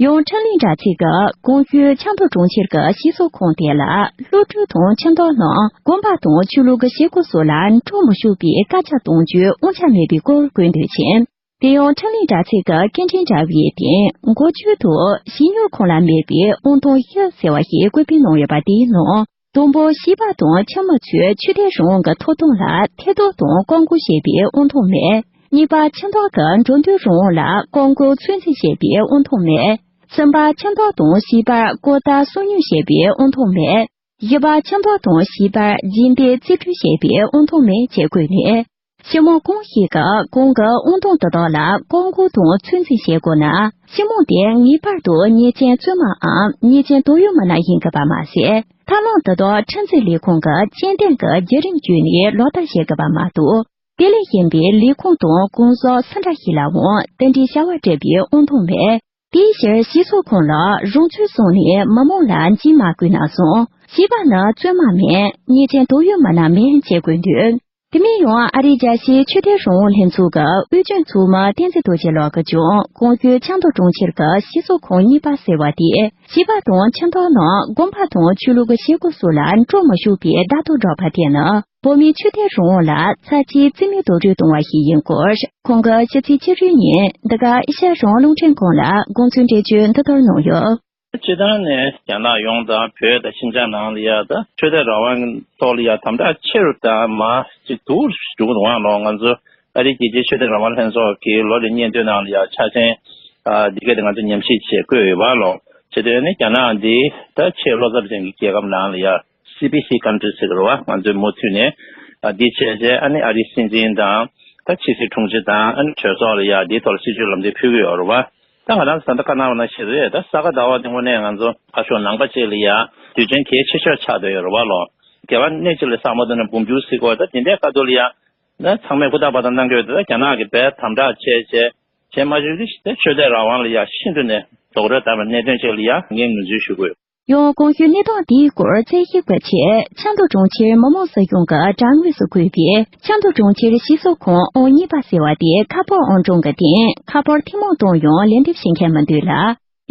ཡང་འཕྲིན་ལས་དྲ་ཚིགས་ཀྱིས་གོང་ཞུས་ཆབ་མདོ་གྲོང་ཁྱེར་གྱི་སྤྱི་ཚོགས་ཁང་དེ་ལ་སློབ་ཕྲུག་དང་ཁྱིམ་ཚང་རྣམས་དགོན་པ་དང་ཆོས་ལུགས་ཀྱི་བྱེད་སྒོ་སོགས་ལ་འགྲོ་མི་ཆོག་པའི་བཀའ་རྒྱ་གཏོང་རྒྱུའི་དབང་ཆ་མེད་པའི་སྐོར་བཀོད་འདུག་ཅིང་། དེ་ཡང་འཕྲིན་ལས་དྲ་ཚིགས་ཀྱི་སྐད་འཕྲིན་དྲ་བའི་སྟེང་འགོ་བརྗོད་དུ་བྱིས་གཉོར་ཁང་ལ་མེད་པའི་དབང་ཐང་བཞི་ཟེར་བ་ཞིག་བཀོད་སྤེལ་གནང་ཡོད་པ་དེའི་ནང་། དང་པོ་བྱིས་པ་དང་ཁྱིམ་མི་ཚོས་ཆོས་དད་རང་དབང་གི་ཐོབ་ཐང་ལ་ཐེ་གཏོགས་དང་བཀག་འགོག་བྱེད་པའི་དབང་ཐང་མེད། གཉིས་པ་ཁྱིམ་བདག་གི་འགྲོ་འདུག་རང་དབང་ལ་བཀག་འགོག་ཚོད་འཛིན་བྱེད་པའི་དབང་ཐང་མེད། གསུམ་པ་ཁྱིམ་བདག་དང་བྱིས་པར་ལྐོག་ལྟ་སོ་ཉུལ་བྱེད་པའི་དབང་ཐང་མེད། བཞི་པ་ཁྱིམ་བདག་དང་བྱིས་པར་རྗེས་འདེད་རྩིས་སྤྲོད་བྱེད་པའི་དབང་ཐང་མེད་ཅེས་བཀོད་ནས། སྤྱི་དམངས་གང་ཞིག་གིས་གང་གི་དབང་ཐང་དེ་དག་ལ་བཀག་འགོག་དང་ཚོད་འཛིན་བྱེད་དགོས་ན། སྤྱི་དམངས་དེ་ངེས་པར་དུ་ཉེས་ཅན་བཙོན་མའམ་ཉེས་ཅན་དོགས་ཡོད་མི་སྣ་ཡིན་དགོས་པ་མ་ཟད། ཐབས་ལམ་དེ་དག་ཁྲིམས་འཛིན་ལས་ཁུངས་ཀྱིས་སྤྱི་བདེ་གི་བརྒྱུད་རིམ་བརྒྱུད་ནས་ལག་བསྟར་བྱེད་དགོས་པ་མ་གཏོགས། དེ་ལས་གཞན་པའི་ལས་ཁུངས་དང་གང་ཟག་སུ་འདྲ་ཞིག་ལའང་དེ་འདྲའི་བྱ་བ་སྤྲད་པའི་དབང་ཐང་མེད། དེའི་ཕྱིར་སྤྱི་ཚོགས་ཁང་ལ་རང་ཚུགས་བཟུང་ནས་མི་མང་ལ་འཇིགས་མ་དགོས་ན་བཟུང་། བྱིས་པ་ནི་བཙོན་མ་མིན། ཉེས་ཅན་དོགས་ཡོད་མི་སྣ་མིན་ཅེས་བཀོད་འདུག་དེ་མིན་ཡང་ཨ་རིའི་རྒྱལ་སྤྱིའི་ཆོས་དད་རང་དབང་ལྷན་ཚོགས་ཀྱི་དབུས་རྒྱུན་ཚོགས་མི་བསྟན་འཛིན་རྡོ་རྗེ་ལགས་ཀྱིས་ཀྱང་གོང་ཞུས་ཆབ་མདོ་གྲོང་ཁྱེར་གྱི་སྤྱི་ཚོགས་ཁང་གཉིས་པ་ཟེར་བ་དེས་བྱིས་པ་དང་ཁྱིམ་བདག་རྣམས་དགོན་པ་དང་ཆོས་ལུགས་ཀྱི་བྱེད་སྒོ་སོགས་ལ་འགྲོ་མི་ཆོག་པའི་བརྡ་ཐོ་བསྒྲགས་པ་དེ་ནི། བོད་མིའི་ཆོས་དད་རང་དབང་ལ་ཚབས་ཆེའི་རྩིས་མེད་རྡོག་རོལ་གཏོང་བ་ཞིག་ཡིན་སྐོར། ཁོང་གིས་ཕྱི་ཚེས་བཅུ་དྲུག་ཉིན་འདི་ག་ཨེ་ཤ་གཞུང་རླུང་འཕྲིན་ཁང་ལ་དགོངས་ཚུལ་འགྲེལ་བརྗོད་འདི་ལྟར་གནང་ཡོད། སྤྱིར་བཏང་ནས་རྒྱ་ནག་ཡོངས་དང་བོད་དང་ཕྱི་རྒྱལ་ནང་ལ་ཡ་ད་ཆོས་དད་རང་དབང་ཐོག་ལ་ཡ་དམ་དྲག་ཆེ་རུ་དང་མ་ཅིག་ཏུ་འགྲོ་གི་འདུག་ཨང་ལོ། ང་ཚོ་ཨ་རིའི་རྒྱལ་སྤྱིའི་ཆོས་དད་རང་དབང་ལྷན་ཚོགས་ཀྱི་ལོ་རེ་སྙན་ཐོའི་ནང་ལ་ཡ་ཆ་ཚན་འདི་ག་དེ་ང་ཚོ་ཉམས་ཞིབ་བྱེད་དགོས་ཡོད་པ་ལོ། བྱེད་དུས་ནི་རྒྱ་ནག་འདི་ད་ཆེས་བློ་འཚབ་ཅན་གྱི་རྒྱལ་ཁབ་ནང་ལ་ཡ། སི་པི་སི་ཀན་ཊི་རི་ཟེར་གི་རེད་བ། ང་ཚོས་མུ་མཐུད་ནས་ཨ་འདི་བྱས་རྗེས་ཨ་ནི་ཨ་རིའི་སྲིད་འཛིན་དང་ད་ཕྱི་སྲིད་དྲུང་ཆེ་དང་ཨ་ནི་གྲོས་ཚོགས་ལ་ཡ་འདིའི་ཐོག་ལ་སྲིད་ཇུས་ལམ་སྟོན་ཕུལ་གི་ཡོད་རེད་བ། ད་ང་རང་ཚོ་ད་ལྟ་བཀའ་གནང་བ་ནང་བཞིན་རེད། ད་ས་ག་ཟླ་བ་འདི་དངོས་གནས་ང་ཚོ་ཁ་ཕྱོགས་ནང་པ་ཅིག་ལ་ཡ་དུས་ཆེན་གལ་ཆེ་ཤོས་ཆགས་བསྡད་ཡོད་རེད་བ་ལོ། རྒྱལ་བ་གནས་གཅིག་ལ་བསམ་བློ་བཏང་ན་འབུམ་འགྱུར་སྲིད་སྐོར་ད་དེ་འདྲའི་ཁ་ཐུག་ལ་ཡ་ད་ཚང་མས་ཧུར་ཐག་འབད་ཐག་གནང་གི་ཡོད། ད་རྒྱ་ནག་གིས་རྦད་དམ་དྲག་བྱས་བྱས་བྱས་མ་བྱུང་གི་ད་ཆོས་དད་རང་དབང་ལ་ཡ་ཤིན་ཏུ་ནས་རྡོག་རོལ་བཏང་བའི་གནད་དོན་ཅིག་ལ་ཡ་ངས་ངོས་འཛིན་ཞུ་དགོས། ཡང་གོང་ཞུས་གནས་སྟངས་དེའི་སྐོར་རྩད་ཞིབ་པའི་ཆེད་ཆབ་མདོ་གྲོང་ཁྱེར་མི་དམངས་སྲིད་གཞུང་གི་དྲ་ངོས་སུ་བཀོད་པའི་ཆབ་མདོ་གྲོང་ཁྱེར་སྤྱི་ཚོགས་ཁང་ཨང་གཉིས་པ་ཟེར་བ་དེ་ཁ་པར་ཨང་གྲངས་ཀྱི་སྟེང་ཁ་པར་ཐེངས་མང་བཏང་ཡང་ལན་འདེབས་བྱེད་མཁན་མི་འདུག་ལ།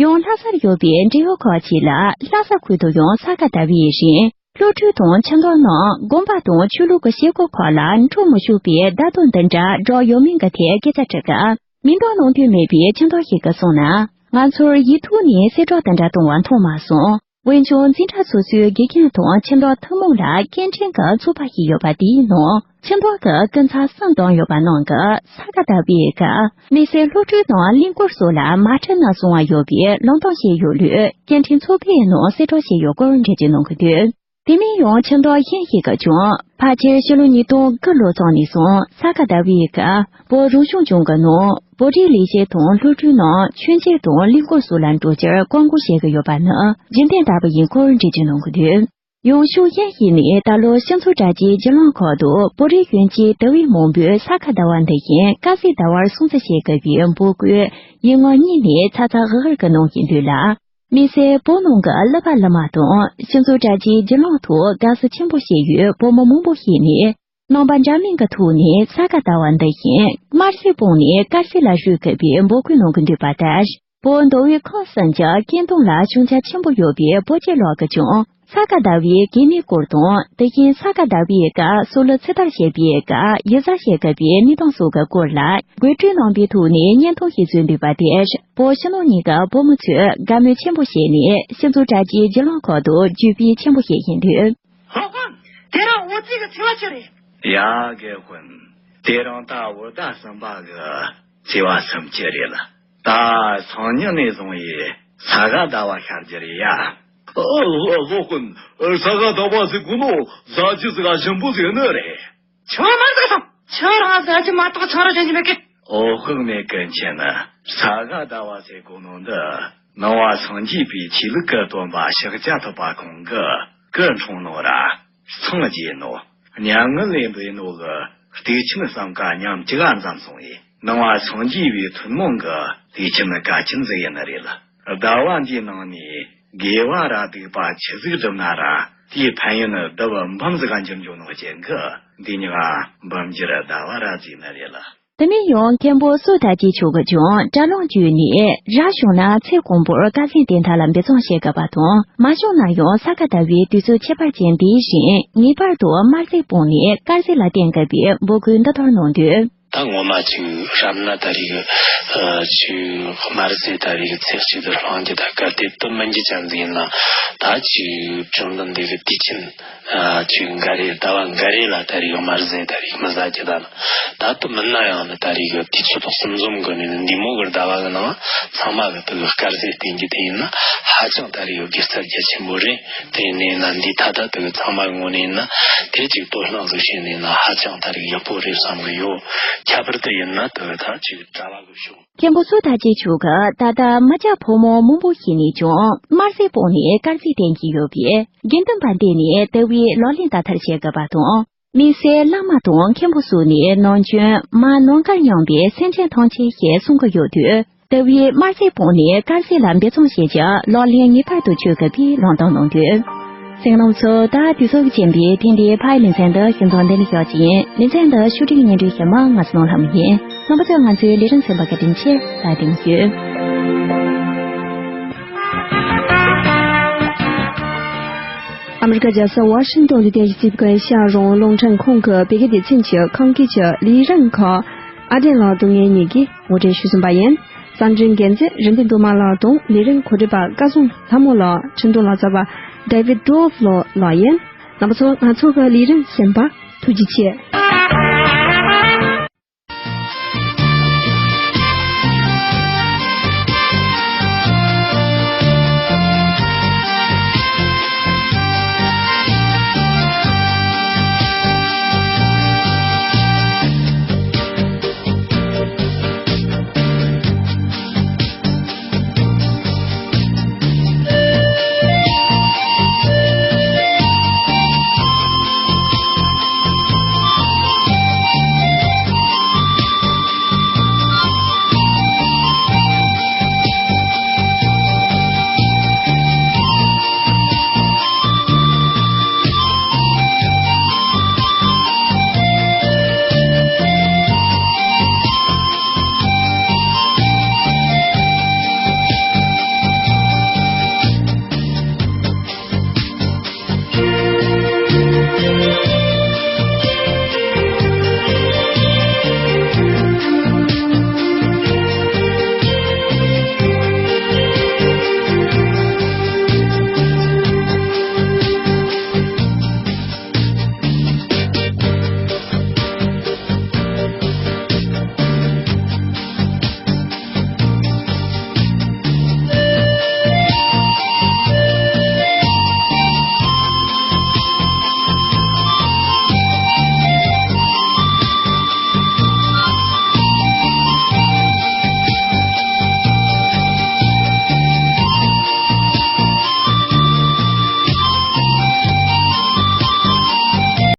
ཡང་ལྷ་སར་ཡོད་པའི་འབྲེལ་ཡོད་ཁག་ཅིག་ལ་ལྷ་ས་ཁུལ་དུ་ཡང་ས་ག་ཟླ་བའི་རིང་སློབ་ཕྲུག་དང་ཁྱིམ་བདག་རྣམས་དགོན་པ་དང་ཆོས་ལུགས་ཀྱི་བྱེད་སྒོ་ཁག་ལ་འགྲོ་མི་ཆོག་པའི་བརྡ་ཐོ་འདི་འདྲ་བསྒྲགས་ཡོད་མིན་གྱི་ཐད་སྐད་ཆ་དྲི་སྐབས། མིང་འདོགས་གནང་འདོད་མེད་པའི་ཁྱིམ་བདག་ཞིག་གིས་གསུངས་ན། ང་ཚོར་ཡིག་ཐོག་ནས་གསལ་བསྒྲགས་དེ་འདྲ་གཏོང་བ་མཐོང་མ་སོང་། འོན་ཀྱང་འཛིན་གྲྭ་སོ་སོའི་དགེ་རྒན་དང་ཁྱིམ་བདག་ཐུན་མོང་ལ་སྐད་འཕྲིན་གྱི་ཚོགས་པ་ཞིག་ཡོད་པ་དེའི་ནང་ཁྱིམ་བདག་གིས་སྐུ་ཚབ་གསུམ་བདམས་ཡོད་པ་རྣམས་ཀྱིས་ས་ག་ཟླ་བའི་སྐབས་དམིགས་བསལ་སློབ་ཕྲུག་དང་གླིང་སྐོར་སོགས་ལ་མ་ཁྲིད་ན་བཟང་བ་ཡོད་པའི་ལམ་སྟོན་བྱས་ཡོད་ལུགས་སྐད་འཕྲིན་ཚོགས་པའི་ནང་གསལ་བསྒྲགས་བྱས་ཡོད་སྐོར་འགྲེལ་བརྗོད་གནང་གི་འདུག་དེ་མིན་ཡང་ཁྱིམ་བདག་གཞན་ཞིག་གིས་ཀྱང་ཕལ་ཆེར་ཕྱི་ལོ་ཉིས་སྟོང་དགུ་ལོ་ཙམ་ནས་བཟུང་ས་ག་ཟླ་བའི་སྐབས་བོད་རང་སྐྱོང་ལྗོངས་ཀྱི་ནང་བོད་རིགས་ལས་བྱེད་དང་སློབ་ཕྲུག་རྣམས་མཆོད་མཇལ་དང་གླིང་སྐོར་སོགས་ལ་འགྲོ་རྒྱུར་བཀག་འགོག་བྱེད་ཀྱི་ཡོད་པ་ནི་རྒྱུན་ལྡན་ལྟ་བུ་ཡིན་སྐོར་འགྲེལ་བརྗོད་གནང་གི་འདུག་ཡང་ཕྱོགས་གཞན་ཞིག་ནས་ད་ལོ་སྤྱི་ཚོགས་དྲ་རྒྱའི་བརྒྱུད་ལམ་ཁག་ཏུ་བོད་རིགས་གཞོན་སྐྱེས་དེ་བས་མང་པོས་ས་ག་ཟླ་བ་འདི་བཞིན་དཀར་ཟས་ཟླ་བར་སྲུང་བརྩི་བྱེད་དགོས་པའི་འབོད་སྐུལ་ཡིག་ངག་གཉིས་ནས་ཚ་ཚ་འུར་འུར་གྱིས་གནང་བཞིན་འདུག་ལ། དམིགས་བསལ་བོད་ནང་གི་གླུ་པ་གླུ་མ་དང་སྤྱི་ཚོགས་དྲ་རྒྱའི་བརྒྱུད་ལམ་ཐོག་དགའ་བསུ་ཆེན་པོ་བྱས་ཡོད། བོད་མི་མང་པོ་ཞིག་ནས་རྣམ་པ་འདྲ་མིན་གྱི་ཐོག་ནས་ས་ག་ཟླ་བ་འདི་བཞིན་དམར་ཟས་སྤུངས་ནས་དཀར་ཟས་ལ་བཞུགས་དགོས་པའི་འབོད་སྐུལ་གནང་གི་འདུག་པ་ལྟར། བོད་མདོ་དབུས་ཁམས་གསུམ་གྱི་སྐད་གདངས་ལ་ཤུགས་རྒྱ་ཆེན་པོ་ཡོད་པའི་བོད་ཀྱི་ལོག་གི་ཀྱང་ས་ག་ཟླ་བའི་གད་སྙིགས་སྐོར་དང་། དེ་བཞིན་ས་ག་ཟླ་བའི་སྐབས་སྲོག་བླུ་ཚེ་ཐར་བྱེད་པའི་སྐབས་ཡིད་གཟབ་བྱེད་དགོས་པའི་གནས་སྟངས་སོགས་ཀྱི་སྐོར་ལ་དགོད་བྲོའི་ནང་པའི་ཐོག་ནས་བརྙན་ཐུང་ཞིག་བཟོས་འདུག་པ་དེར་བོད་ཕྱི་ནང་གཉིས་ཀྱི་བོད་མི་ཚོས་དགའ་མོས་ཆེན་པོ་བྱས་ནས་སྤྱི་ཚོགས་དྲ་རྒྱའི་བརྒྱུད་ལམ་ཁག་ཏུ་བརྒྱུད་སྤེལ་ཆེན་པོ་བྱེད་བཞིན་འདུག། ཧོ་ཧོན། དེ་རིང་འོ་ཙི་གི་ཚེས་པ་ཅི་རེད། ཡ་རྒན་ཧོན། དེ་རིང་ད་བོད་ཟླ་གསུམ་པ་གི་ཚེས་པ་སུམ་ཅུ་རེད་ལ། ད་སང་ཉིན་ནས་བཟུང་ཡི་ས་ག་ཟླ་བ་ཤར་རྒྱུ་རེད་ཡ། ཨ་ལོ་ཧོན། ས་ག་ཟླ་བ་ཟེར་གོ་ནོ་ཟ་རྒྱུ་ཟིག་ག་ཞིམ་པོ་ཟིག་ནི་རེད། ཆང་མར་ཟིག་སོང་། ཆང་རང་ཟ་རྒྱུ་མ་གཏོགས་ཆང་ར་ཞོན་རྒྱུ་མེད་གི། ཨོ་དཔག་མེད་ཀུན་མཁྱེན། ས་ག་ཟླ་བ་ཟེར་གོ་ནོ་འདི་ནང་བ་སངས་རྒྱས་པའི་ཆོས་ལུགས་ཀྱི་སྟོན་པ་ཤཱཀྱ་ཐུབ་པ་ཁོང་གི་སྐུ་འཁྲུངས་ནོ་ར་སངས་རྒྱས་ནོ་མྱ་ངན་ལས་འདས་ནོ་གི་དུས་ཆེན་གསུམ་ཀ་མཉམ་གཅིག་ག་འཛོམས་སོང་བས། ནང་བ་སངས་རྒྱས་པའི་ཐུན་མོང་གི་དུས་ཆེན་གལ་ཆེན་ཟིག་ཡིན་ནི་རེད་ལ། ཟླ་བ་འདིའི་ནང་ནས་དགེ་བ་ར་སྡིག་པ་ཆི་ཟིག་བསྒྲུབས་ན་ར་དེའི་ཕན་ཡོན་ནི་ལྡབ་འབུམ་ཟིག་ག་འགྱུར་འགྱོ་ནོ་རྐྱེན་གི་འདི་ཉིད་འབུམ་འགྱུར་ཟླ་བ་ར་ཟེར་ནི་རེད་ལ། དེ་མིན་ཡང་མཁན་པོ་བསོད་དར་རྒྱས་མཆོག་གིས་ཀྱང་དྲ་ལམ་བརྒྱུད་ནས་རབ་བྱུང་ན་ཚེ་གང་པོར་དཀར་ཟས་བསྟེན་ཐབས་ལ་འབད་བརྩོན་བྱེད་དགོས་པ་དང་། མ་བྱུང་ན་ཡང་ས་ག་ཟླ་བའི་དུས་ཚོད་ཁྱད་པར་ཅན་འདིའི་རིང་ངེས་པར་དུ་དམར་ཟས་སྤངས་ནས་དཀར་ཟས་ལ་བརྟེན་དགོས་པའི་འབོད་སྐུལ་འདི་ལྟར་གནང་དོན། ད་ངོ་མ་ཅིག་རབ་ན་ད་རེས་ཀྱི་ཨ་ཅིག་དམར་ཟས་ད་རེས་ཀྱི་ཚེས་གཅིག་ཏུ་བླང་རྒྱུ་ད་གལ་ཏེ་དུ་མིན་རྒྱུ་ཅན་ཟིག་ཡིན་ན། ད་ཅིག་བཅོམ་ལྡན་འདས་ཀྱི་དུས་ཆེན་ཨ་ཅིག་འགའ་རེ་ཟླ་བ་འགའ་རེ་ལ་ད་རེས་དམར་ཟས་ད་རེས་མི་ཟ་རྒྱུ་ད་ནི། ད་དུ་མིན་ན་ཡང་ནི་ད་རེས་ཀྱི་དུས་ཚོད་དང་གསུམ་འཛོམས་གི་ནི་འདི་མོ་གི་ཟླ་བ་གི་ནང་ཚང་མ་གི་དུ་གི་དཀར་ཟས་བསྟེན་རྒྱུ་དེ་ཡིན་ན་ཧ་ཅང་ད་རེས་ཀྱི་དགེ་རྩ་རྒྱ་ཆེན་པོ་རེད། དེ་ཡིན་ན་འདི་ད་ལྟ་དུ་གི་ཚང་མ་གི་ངོས་ནས་ཡིན་ན་དེ་ཅིག་དོ་སྣང་ཟིག་བྱས་ནས་ན་ཧ་ཅང་ད་རེས་ཡག་པོ་རེད་བསམ་གི་ཡོད། ཁྱད་པར་དུ་ཡིན་ན་དུ་གི་ད་ཅིག་གྲྭ་བ་གི་ཕྱོགས། མཁན་པོ་བསོད་དར་རྒྱས་མཆོག་གིས་ད་ལྟ་མི་སྐྱ་ཕོ་མོ་མང་པོ་ཞིག་ནས་ཀྱང་དམར་ཟས་སྤངས་ནས་དཀར་ཟས་བསྟེན་གྱི་ཡོད་པས། དགེ་འདུན་པ་འདི་ནས་དེ་བས་ལག་ལེན་བསྟར་ཐབས་བྱེད་དགོས་པ་དང་། དམིགས་བསལ་བླ་མ་དང་མཁན་པོ་སོགས་ནས་ནང་ཆོས་མ་ནམ་མཁའ་མཉམ་པའི་སེམས་ཅན་ཐམས་ཅད་ཞེས་གསུང་གི་ཡོད་དུས། དེ་བས་དམར་ཟས་སྤངས་ནས་དཀར་ཟས་ལ་འབད་བརྩོན་བྱེད་རྒྱུ་ལག་ལེན་ངེས་པར་དུ་བཅོལ་དགོས་པའི་ལམ་སྟོན་གནང་དོན། གསན་མཁན་རྣམ་པ་ཚོ། ད་དུས་ཚོད་ཀྱི་རྐྱེན་པས་ཐེངས་འདིའི་ཕ་ཡི་ལེ་ཚན་འདི་ཞིབ་འཚོལ་འདི་ནས་བཞག་ཅིང་། ལེ་ཚན་འདི་ཕྱོགས་སྒྲིག་སྙན་སྒྲོན་ཞུ་མི་ང་ཚོ་ནོར་ལྷ་མོ་ཡིན། རྣམ་པ་ཚོས་ང་ཚོའི་ལས་རིམ་གསན་པར་བཀའ་དྲིན་ཆེ། ད་དེང་ཞུ། ཨ་མི་རི་ཀ་རྒྱལ་ས་ཝ་ཤིང་ཏོན་དུ་རྟེན་གཞི་བྱས་པའི་ཨེ་ཤ་ཡ་རང་དབང་རླུང་འཕྲིན་ཁང་གི་བོད་སྐད་སྡེ་ཚན་གྱི་ཁམས་སྐད་ཀྱི་ལས་རིམ་ཁག་ཨ་བྲན་ལགས་དང་ངེད་གཉིས་ཀྱིས་ངོ་སྤྲོད་ཞུས་ཟིན་པ་ཡིན། གསར་འགྲེམས་འགན་འཛིན་རིན་ལྡན་སྒྲོལ་མ་ལགས་དང་ལས་རིམ་གོ་སྒྲིག་པ་སྐལ་བཟང་ལྷ་མོ་ལགས། འཕྲིན་གཏོང་ལག་རྩལ་བ་David Dove ལགས་ཡིན། རྣམ་པ་ཚོ། ང་ཚོ་གི་ལས་རིམ་གསན་པར་ཐུགས་རྗེ་ཆེ།